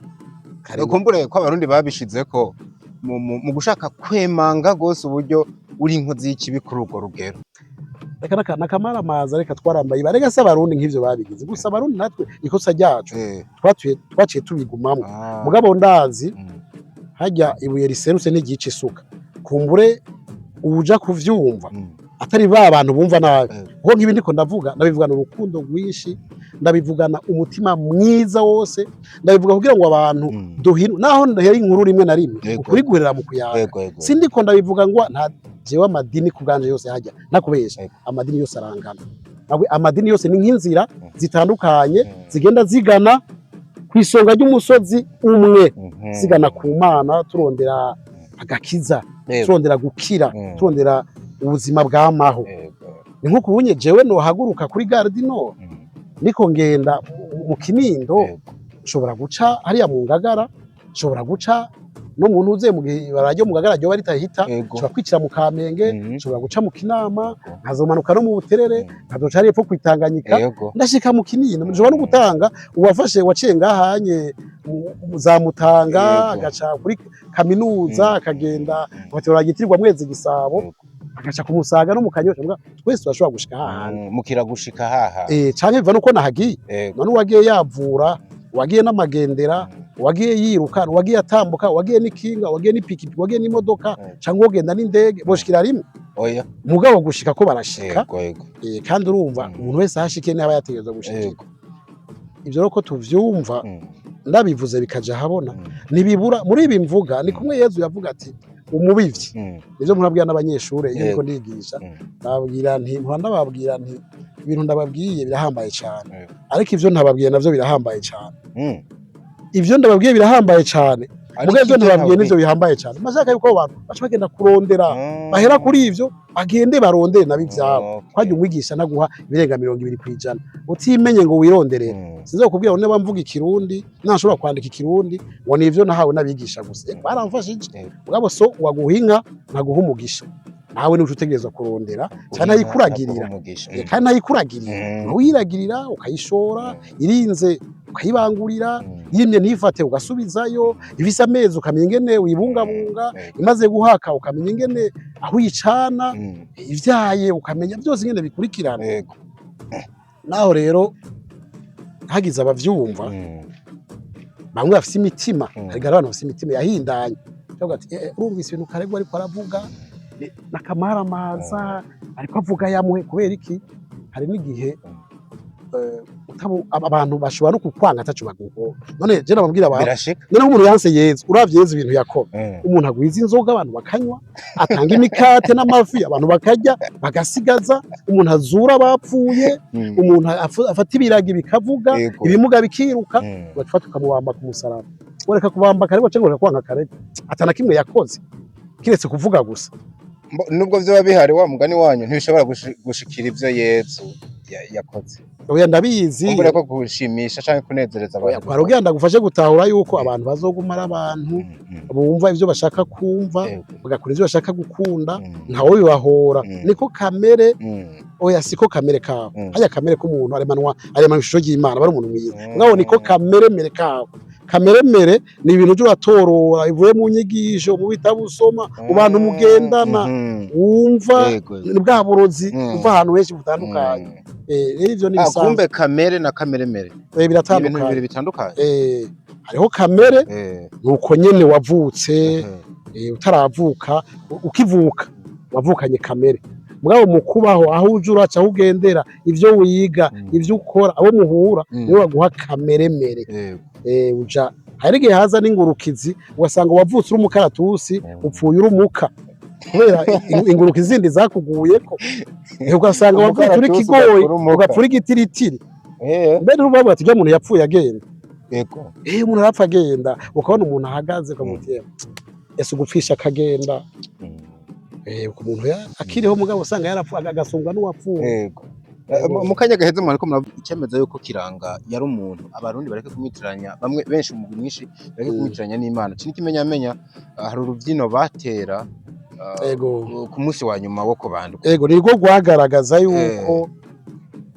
kari Kumbure ko Abarundi babishizeko mu gushaka kwemanga gose uburyo uri inkozi y'ikibi kuri urwo rugero. Reka nakamaramaza, reka twarambaye barega se Abarundi nk'ivyo babigize gusa. Abarundi natwe ikosa ryacu twaciye tubigumamwo. Mugabo ndazi harya ibuye riserutse ntigica isuka. Kumbure uja kuvyumva atari ba bantu bumva nabi, kuko nk'ibi ndiko ndavuga ndabivugana urukundo rwinshi, ndabivugana umutima mwiza wose, ndabivuga kugira ngo abantu duhinu naho ndahera inkuru rimwe na rimwe ukuri guherera mu kuyaga. Yego yego Sindiko ndabivuga ngo nta jewe amadini ku bwanje yose hajya ntakubesha. Amadini yose arangana. Nabwo amadini yose ni nk'inzira zitandukanye zigenda zigana ku isonga ry'umusozi umwe, zigana ku Mana, turondera agakiza, turondera gukira, turondera ubuzima bw'amaho. Ni nko kubunye jewe nohaguruka kuri Gare du Nord, niko ngenda mu Kinindo, nshobora guca hariya mu Ngagara, nshobora guca no mu ntuze mu gihe ibarabara ryo mu Ngagara ryoba ritahita, nshobora kwicira mu Kamenge, nshobora guca mu Kinama, nkazomanuka no mu Buterere, nkazoca hariya epfo kwitanganyika, ndashika mu Kinindo. Nshobora no gutanga uwafashe waciye ngahanye za Mutanga, agaca kuri kaminuza, akagenda batora gitirirwa Mwezi Gisabo, agaca ku Musaga no mu Kanyosha. Mbwa twese turashobora gushika hahandi. Mukira gushika haha. Canke biva nuko nahagiye. None uwagiye yavura, uwagiye n'amagendera, uwagiye yiruka, uwagiye atambuka, uwagiye n'ikinga, uwagiye n'ipikipiki, uwagiye n'imodoka, canke uwogenda n'indege, boshikira rimwe? Oya. Mugabo gushika ko barashika. Yego yego Kandi urumva umuntu wese ahashikiye niba yategerezwa gushikira. Ivyo rero ko tuvyumva, ndabivuze bikaja ahabona, ntibibura muri ibi mvuga. Ni kumwe Yezu yavuga ati umubivyi, nivyo murabwira n'abanyeshure iyo ndiko ndigisha. Ndababwira nti, mpora ndababwira nti ibintu ndababwiye birahambaye cane, ariko ivyo ntababwiye navyo birahambaye cane. Ivyo ndababwiye birahambaye cane, Ariko mugabo ivyo ivyo ntababwiye nivyo bihambaye cane. Mashaka yuko abo bantu baca bagenda kurondera, bahera kuri ivyo, bagende barondere nabo ivyabo. Kwajya umwigisha naguha ibirenga 20% utimenye ngo wironderere. Sinzokubwira ngo niba mvuga Ikirundi, nashobora kwandika Ikirundi, ngo nivyo nahawe n'abigisha gusa. Baramfashije. Mugabo so waguha inka ntaguha umugisha, nawe nico utegerezwa kurondera cyane ayikuragirira. Umugisha. Kandi nayikuragirira, uyiragirira ukayishora, irinze ukayibangurira, yimye ntifate ugasubizayo, ifise amezi ukamenya ingene uyibungabunga, imaze guhaka ukamenya ingene aho uyicana, ivyaye ukamenya byose ingene bikurikirana. Naho rero hagize abavyumva, bamwe bafise imitima, hari abantu bafise imitima yahindanye. Bavuga ati: "Eh, urumvise ibintu Karegwa ariko aravuga n'akamaramaza ariko avuga yamuhe kubera iki?" Hari n'igihe abantu bashobora no kukwanga ataco baguhora. None je nababwira abantu, Birashika. none nk'umuntu yanse Yezu, uravye Yezu ibintu yakora, umuntu agwiza inzoga abantu bakanywa, atanga imikate n'amafi abantu bakarya bagasigaza, umuntu azura abapfuye, umuntu afata ibiragi bikavuga, ibimuga bikiruka, ugafata ukamubamba ku musaraba. Ureka kubamba Karegwa cyangwa ureka kwanga Karegwa atana kimwe yakoze kiretse kuvuga gusa? Nubwo vyoba bihari, wa mugani wanyu, ntibishobora gushikira ivyo Yezu yakoze. Oya, ndabizi. Kumbura ko gushimisha canke kunezereza Oya, abantu. kwari kugira ndagufashe gutahura yuko abantu bazoguma ari abantu, bumva ivyo bashaka kumva, bagakora ivyo bashaka gukunda, ntawe bibahora. Niko kamere. Oya, siko kamere kabo. Haya kamere k'umuntu aremanwa ishusho ry'Imana, bari umuntu mwiza. Mugabo niko kamere mere kabo. Kamere mere ni ibintu ujya uratorora bivuye mu nyigisho, mu bitabo usoma, mu bantu mugendana, wumva. Yego. Ni bwa burozi buva ahantu henshi butandukanye. Rero ivyo ni bisanzwe. Kumbe kamere na kameremere ni ibintu Biratandukanye. bibiri bitandukanye. Hariho kamere, nuko nyene wavutse, utaravuka, ukivuka wavukanye kamere. Mugabo mu kubaho, aho uje uraca, aho ugendera, ivyo wiga, ivyo ukora, abo muhura, nibo baguha kameremere. Uja hari igihe haza n'ingurukizi, ugasanga wavutse uri umukaratusi, upfuye uri umuka kubera ingurukizi zindi zakuguyeko. Ugasanga wavutse uri Umukaratusi kigoyi, ugapfa uri umuka. Ugapfa uri igitiritiri. Mbere n'ubavuga ati: "Ujya muntu yapfuye agenda." Umuntu arapfa agenda, ukabona umuntu ahagaze ukamubwira: "Ese ugupfisha akagenda?" Umuntu akiriho, mugabo usanga yarapfuye, agasumbwa n'uwapfuye. Yego. Mu kanya gaheze mwariko muravuga icemeza yuko Kiranga yari umuntu, abarundi bareke kumwitiranya, bamwe benshi mu mwinshi bareke kumwitiranya n'Imana. Iki n'ikimenyamenya, hari urubyino batera ku munsi wa nyuma wo kubandwa. Ego, nirwo rwagaragaza yuko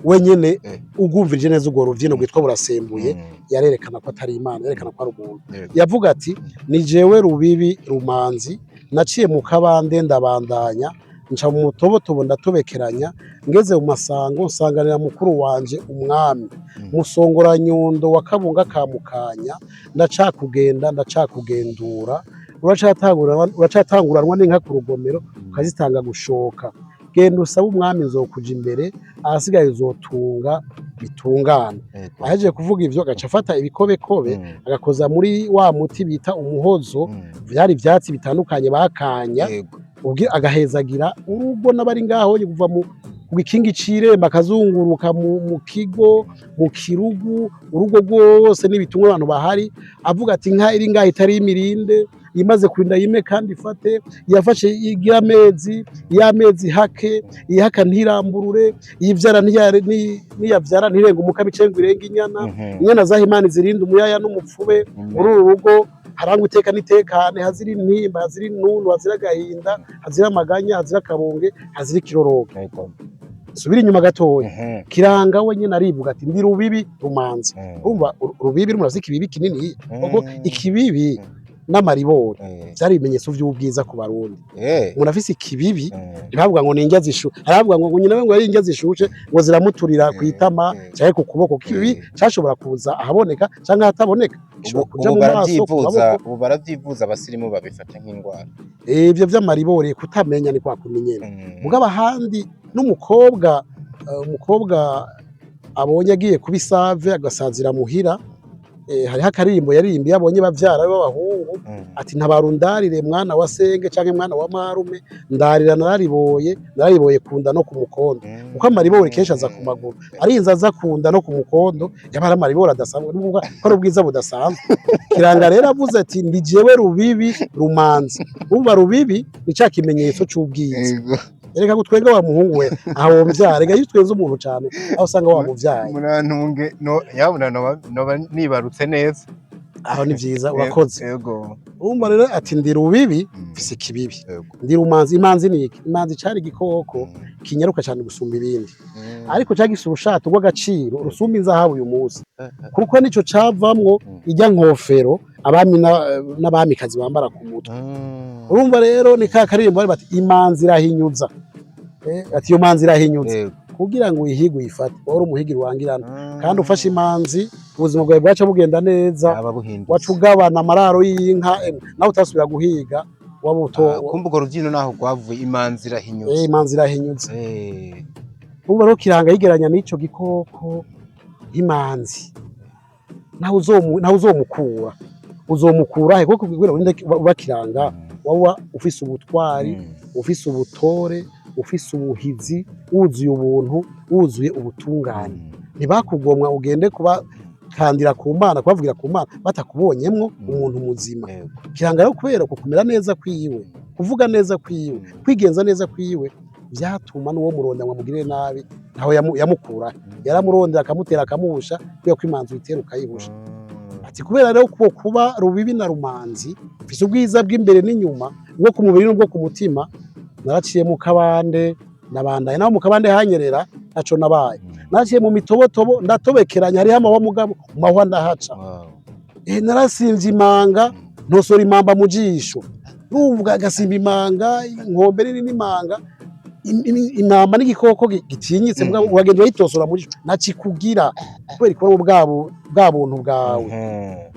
wenyene ugumvirije neza urwo ruvyino rwitwa Burasembuye, yarerekana ko atari Imana, yerekana ko ari umuntu. Yavuga ati: "Ni jewe Rubibi Rumanzi, naciye mu kabande ndabandanya, nca mu mutobotobo ndatobekeranya, ngeze mu masango nsanganira mukuru wanje umwami Musongoranyundo wa Kabunga ka Mukanya, ndacakugenda ndacakugendura, uracatanguranwa n'inka ku rugomero ukazitanga gushoka, genda usabe umwami, nzokuja imbere, ahasigaye uzotunga bitungane." Ahejeje kuvuga ivyo, agaca afata ibikobekobe, agakoza muri wa muti bita umuhozo, vyari ivyatsi bitandukanye bakanya, ubwo agahezagira urugo n'abari ngaho, kuva mu ku gikingi c'irembo akazunguruka mu kigo, mu kirugu, urugo rwose n'ibitungwa abantu bahari, avuga ati: "Inka iri ngaho itari imirinde, imaze kurinda yime kandi ifate, yafashe igira amezi y'amezi hake, ihaka ntiramburure, iyivyara niyavyara ntirenga umukama icenga irenga inyana, inyana zaha Imana izirinde umuyaya n'umupfube, muri uru rugo harangwa iteka n'itekane, hazira intimba, hazira intuntu, hazira agahinda, hazira amaganya, hazira akabonge, hazira ikiroroge." Subira inyuma gatoya. Kiranga we nyene arivuga ati: "Ndi Rubibi Rumanzi." Urumva rubibi murazi ikibibi kinini, kuko ikibibi n'amaribori vyari ibimenyetso vy'ubwiza ku Barundi. Umuntu afise ikibibi, ntibavuga ngo ni indya zishu, aravuga ngo nyina we ngo yari indya zishushe, ngo ziramuturira ku itama canke ku kuboko. Kibibi cashobora kuza ahaboneka canke ahataboneka, gishobora kuja Ubu mu maso, ku baravyivuza. maboko. Ubu baravyivuza, abasirimu babifata nk'indwara. Ivyo vy'amaribori kutamenya ni kwa kundi nyene. Mugabo ahandi n'umukobwa, umukobwa abonye agiye kuba isave agasazira muhira, hariho akaririmbo yaririmbiye abonye bavyara be b'abahungu, ati: "Ntabara undarire mwana wa senge canke mwana wa marume, ndarira narariboye, narariboye kunda no ku mukondo." Kuko amaribori kenshi aza ku maguru, arinze aza kunda no ku mukondo, yaba ari amaribori adasanzwe, ni ukuvuga ko ari ubwiza budasanzwe. Kiranga rero avuze ati: "Ndi jewe Rubibi Rumanzi." Urumva Rubibi ni ca kimenyetso c'ubwiza. Reka gutwenga wa muhungu we, aho womvyara. Rega iyo utwenze umuntu cane, aho usanga wamuvyaye. Murantunge no yabona noba nibarutse neza. Aho ni vyiza, urakoze. Urumva rero ati: "Ndi Rubibi, mfise ikibibi, ndi Rumanzi." Imanzi ni iki? Imanzi cari igikoko kinyaruka cane gusumba ibindi, ariko cari gifise urushato rw'agaciro rusumba inzahabu uyu munsi, kuko nico cavamwo irya nkofero abami n'abamikazi bambara ku mutwe. Urumva rero ni ka karirimbo bari bati: "Imanzi irahinyuza." Ati: "Iyo manzi irahinyuza." Kugira ngo uyihige uyifate, wari umuhigi ruhangirana, kandi ufashe imanzi ubuzima bwawe bwaca bugenda neza. Aba buhindutse. Waca ugabana amararo y'inka, emwe, nawe utasubira guhiga waba uto. Ah, kumva urwo rubyino naho rwavuye, imanzi irahinyuza. Imanzi irahinyuza. Urumva rero Kiranga yigeranya n'ico gikoko imanzi, nawe uzomukura, uzomukura he? Kuko kubwira urinde uba Kiranga, waba ufise ubutwari, ufise ubutore, ufise ubuhizi, wuzuye ubuntu, wuzuye ubutungane. Ntibakugomwa ugende kubakandira ku Mana, kubavugira ku Mana batakubonyemwo umuntu muzima. Kiranga rero kubera uko kumera neza kwiwe, kuvuga neza kwiwe, kwigenza neza kwiwe, vyatuma n'uwo muronda ngo amugirire nabi ntaho yamukura, yaramurondera akamutera akamuhusha, kubera ko imanzi uyitera ukayihusha. Ati: "Kubera rero ko kuba Rubibi na Rumanzi, mfise ubwiza bw'imbere n'inyuma, ubwo ku mubiri n'ubwo ku mutima, naraciye mu kabande nabandaye, naho mu kabande hanyerera ntaco nabaye, naraciye mu mitobotobo ndatobekeranya, hariho amahwa mugabo mu mahwa ndahaca. Narasimvye imanga, ntosora imamba mu jisho." Urumva agasimba imanga, inkombe nini n'imanga. Intama n'igikoko gitinyitse, mugabo uragenda urayitosora muri nacikugira kubera ikora bwa buntu bwawe.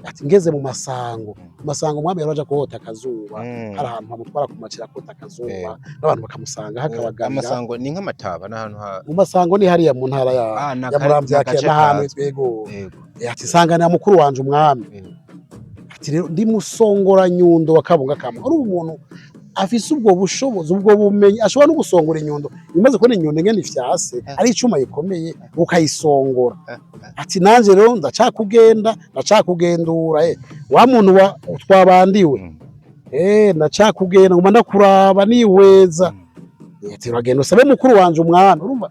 Ati ngeze mu masango, mu masango umwami yaraja kuhota akazuba. Hari ahantu bamutwara ku macira kota akazuba, n'abantu bakamusanga hakabaganira. Amasango ni nk'amataba n'ahantu ha Mu masango ni hariya mu ntara ya Ah, ya Muramvya, n'agace n'ahantu kazwi. Yego. Yego. Ati sanganira mukuru wanje umwami. Ati rero ndi musongora nyundo wa Kabunga kamwe, ari umuntu afise ubwo bushobozi, ubwo bumenyi, ashobora no gusongora inyundo. Imaze kubona inyundo ingene ifyase, ari icuma gikomeye, ukayisongora. Ati nanje rero ndacakugenda, ndacakugendura, wa muntu wa twabandiwe. Ndacakugenda, nguma ndakuraba nihweza. Ati uragenda usabe mukuru wanje umwami, urumva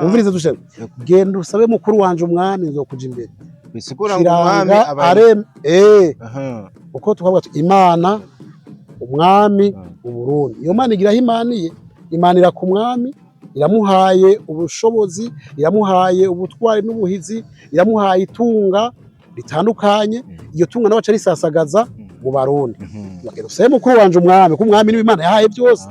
umvirize dushe, genda usabe mukuru wanje umwami, nzokuja imbere. Bisigura ngo umwami Kiranga aba arem uko tukavuga tuti Imana, umwami, Uburundi. Iyo Mana igira aho imaniye, imanira ku mwami, iramuhaye ubushobozi, iramuhaye ubutwari n'ubuhizi, iramuhaye itunga ritandukanye. Iyo tunga nawe aca risasagaza mu Barundi. Bagenda usabe mukuru wanje umwami, kuko umwami niwe Imana yahaye byose.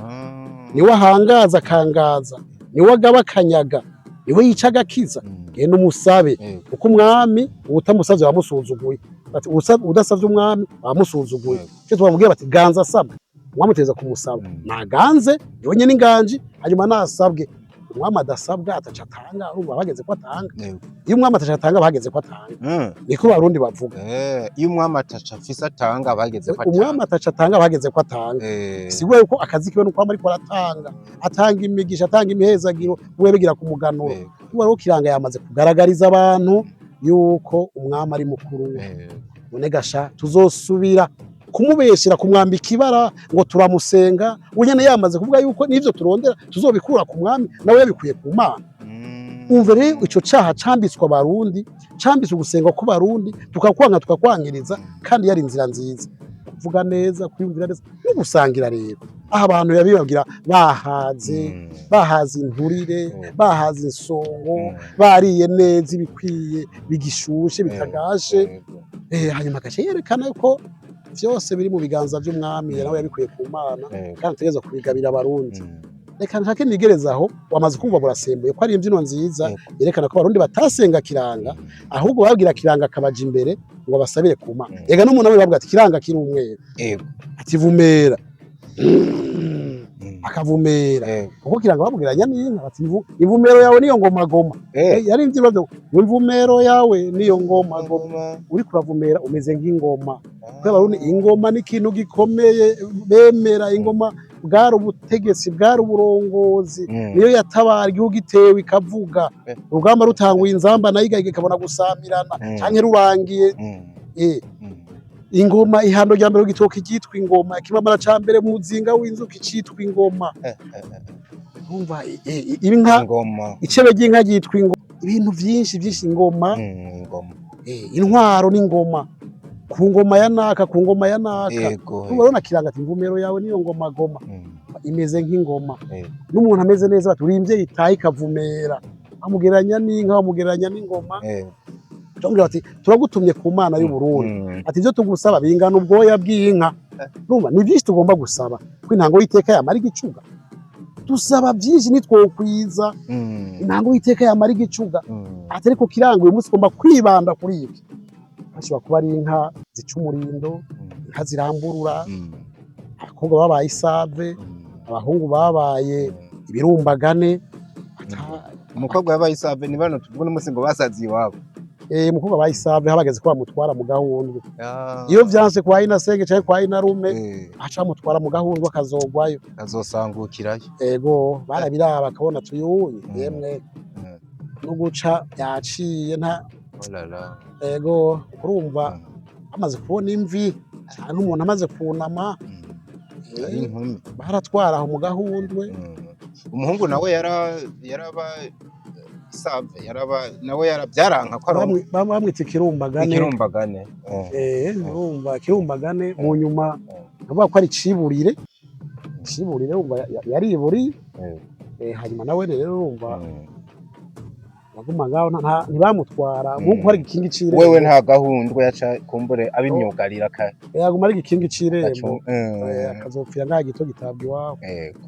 Niwe ahangaza akangaza, niwe agaba akanyaga, niwe yica agakiza. Genda umusabe, kuko umwami utamusavye bamusuzuguye. Bati udasavye umwami bamusuzuguye. Icyo tubamubwira bati ganza asabwe, umwami uteza kumusaba. Naganze niwe nyene inganji, hanyuma nasabwe. Umwami adasabwa ataca atanga, urumva bageze ko atanga. Iyo umwami ataca atanga, bageze ko atanga. Niko Abarundi bavuga. Iyo umwami ataca afise atanga, bageze ko atanga. Umwami ataca atanga, bageze ko atanga. Sigura yuko akazi kiwe nuko ariko aratanga, atanga imigisha, atanga imihezagiro, we bigira ku muganuro. Kuba rero Kiranga yamaze kugaragariza abantu yuko umwami ari mukuru we. None gasha tuzosubira kumubeshera, kumwambika ibara ngo turamusenga, we nyene yamaze kuvuga yuko n'ivyo turondera tuzobikura ku mwami, nawe yabikuye ku Mana? Umva rero ico caha cambitswe Abarundi, cambitswe ugusenga ku Barundi, tukakwanga tukakwangiriza, kandi yari inzira nziza, kuvuga neza, kwiyumvira neza no gusangira. Rero aho abantu yabibabwira bahaze, bahaze inturire, bahaze insongo, bariye neza ibikwiye, bigishushe, bitagashe. Hanyuma agaca yerekana ko vyose biri mu biganza vy'umwami, nawe yabikuye ku Mana, kandi ategerezwa kubigabira Abarundi. Reka nshake nigereza aho. Wamaze kumva burasembuye ko ari imbyino nziza yerekana ko Abarundi batasenga Kiranga, ahubwo babwira Kiranga akabaja imbere ngo abasabire ku Mana. Ega n'umuntu we bavuga ati Kiranga kiri umweru, ati vumera, akavumera, kuko Kiranga babwiranya n'inka bati ivumero yawe niyo ngoma goma. Yari imbyino byo imvumero yawe niyo ngoma goma, uri kuravumera umeze nk'ingoma. Kuko Abarundi ingoma ni ikintu gikomeye bemera. Ingoma bwari ubutegetsi, bwari uburongozi, niyo yatabara igihugu itewe ikavuga, urugamba rutanguye inzamba nayo ikabona gusamirana, canke rurangiye. Ingoma, ihando rya mbere gitoki ryitwa ingoma, ikimamara ca mbere mu muzinga w'inzuki citwa ingoma. Urumva inka, Ingoma. Icebe ry'inka ryitwa ingoma, ibintu vyinshi vyinshi ingoma. Ingoma. Intwaro n'ingoma, ku ngoma ya naka, ku ngoma ya naka. Urumva rero na Kiranga ati imvumero yawe niyo ngoma goma, imeze nk'ingoma. N'umuntu ameze neza bati uri imvyeyi itaye ikavumera, bamugereranya n'inka, bamugereranya n'ingoma. Bamubwira bati turagutumye ku Mana y'u Burundi. Ati ibyo tugusaba bingana ubwoya bw'inka. Urumva ni byinshi tugomba gusaba, ko intango y'iteka yamara igicuga. Dusaba byinshi nitwokwiza. Intango y'iteka yamara igicuga. Ati ariko Kiranga uyu munsi ugomba kwibanda kuri ibi. Hashobora kuba ari inka zica umurindo, inka ziramburura, abakobwa babaye isave, abahungu babaye ibirumbagane. Umukobwa yabaye isave ni bano tuvuga uno munsi ngo basaziye iwabo. Umukobwa baye isave habageze ko bamutwara mu gahundwe. Iyo vyanse kwa inasenge canke kwa inarume, aca bamutwara mu gahundwe akazogwayo. Azosangukirayo. Ego, barabiraba bakabona tuyuye, yemwe, no guca yaciye nta Oh là là. Ego, urumva amaze kubona imvi canke umuntu amaze kunama, Ari inkumi. baratwara aho mu gahundwe. Umuhungu nawe yaraba isave, yaraba nawe yarabyaranka ko ari Bamwita ikirumbagane. Ikirumbagane. Urumva ikirumbagane mu nyuma avuga ko ari ciburire, ciburire, urumva yariburiye. Hanyuma nawe rero urumva yaguma ngaho, ntibamutwara nk'uko hari igikingi c'irembo. Wewe nta gahundwe yaca kumbure abimyugarira ka Yaguma ari igikingi c'irembo. Gacu- Akazopfira ngaho gito gitabwa iwabo. Yego.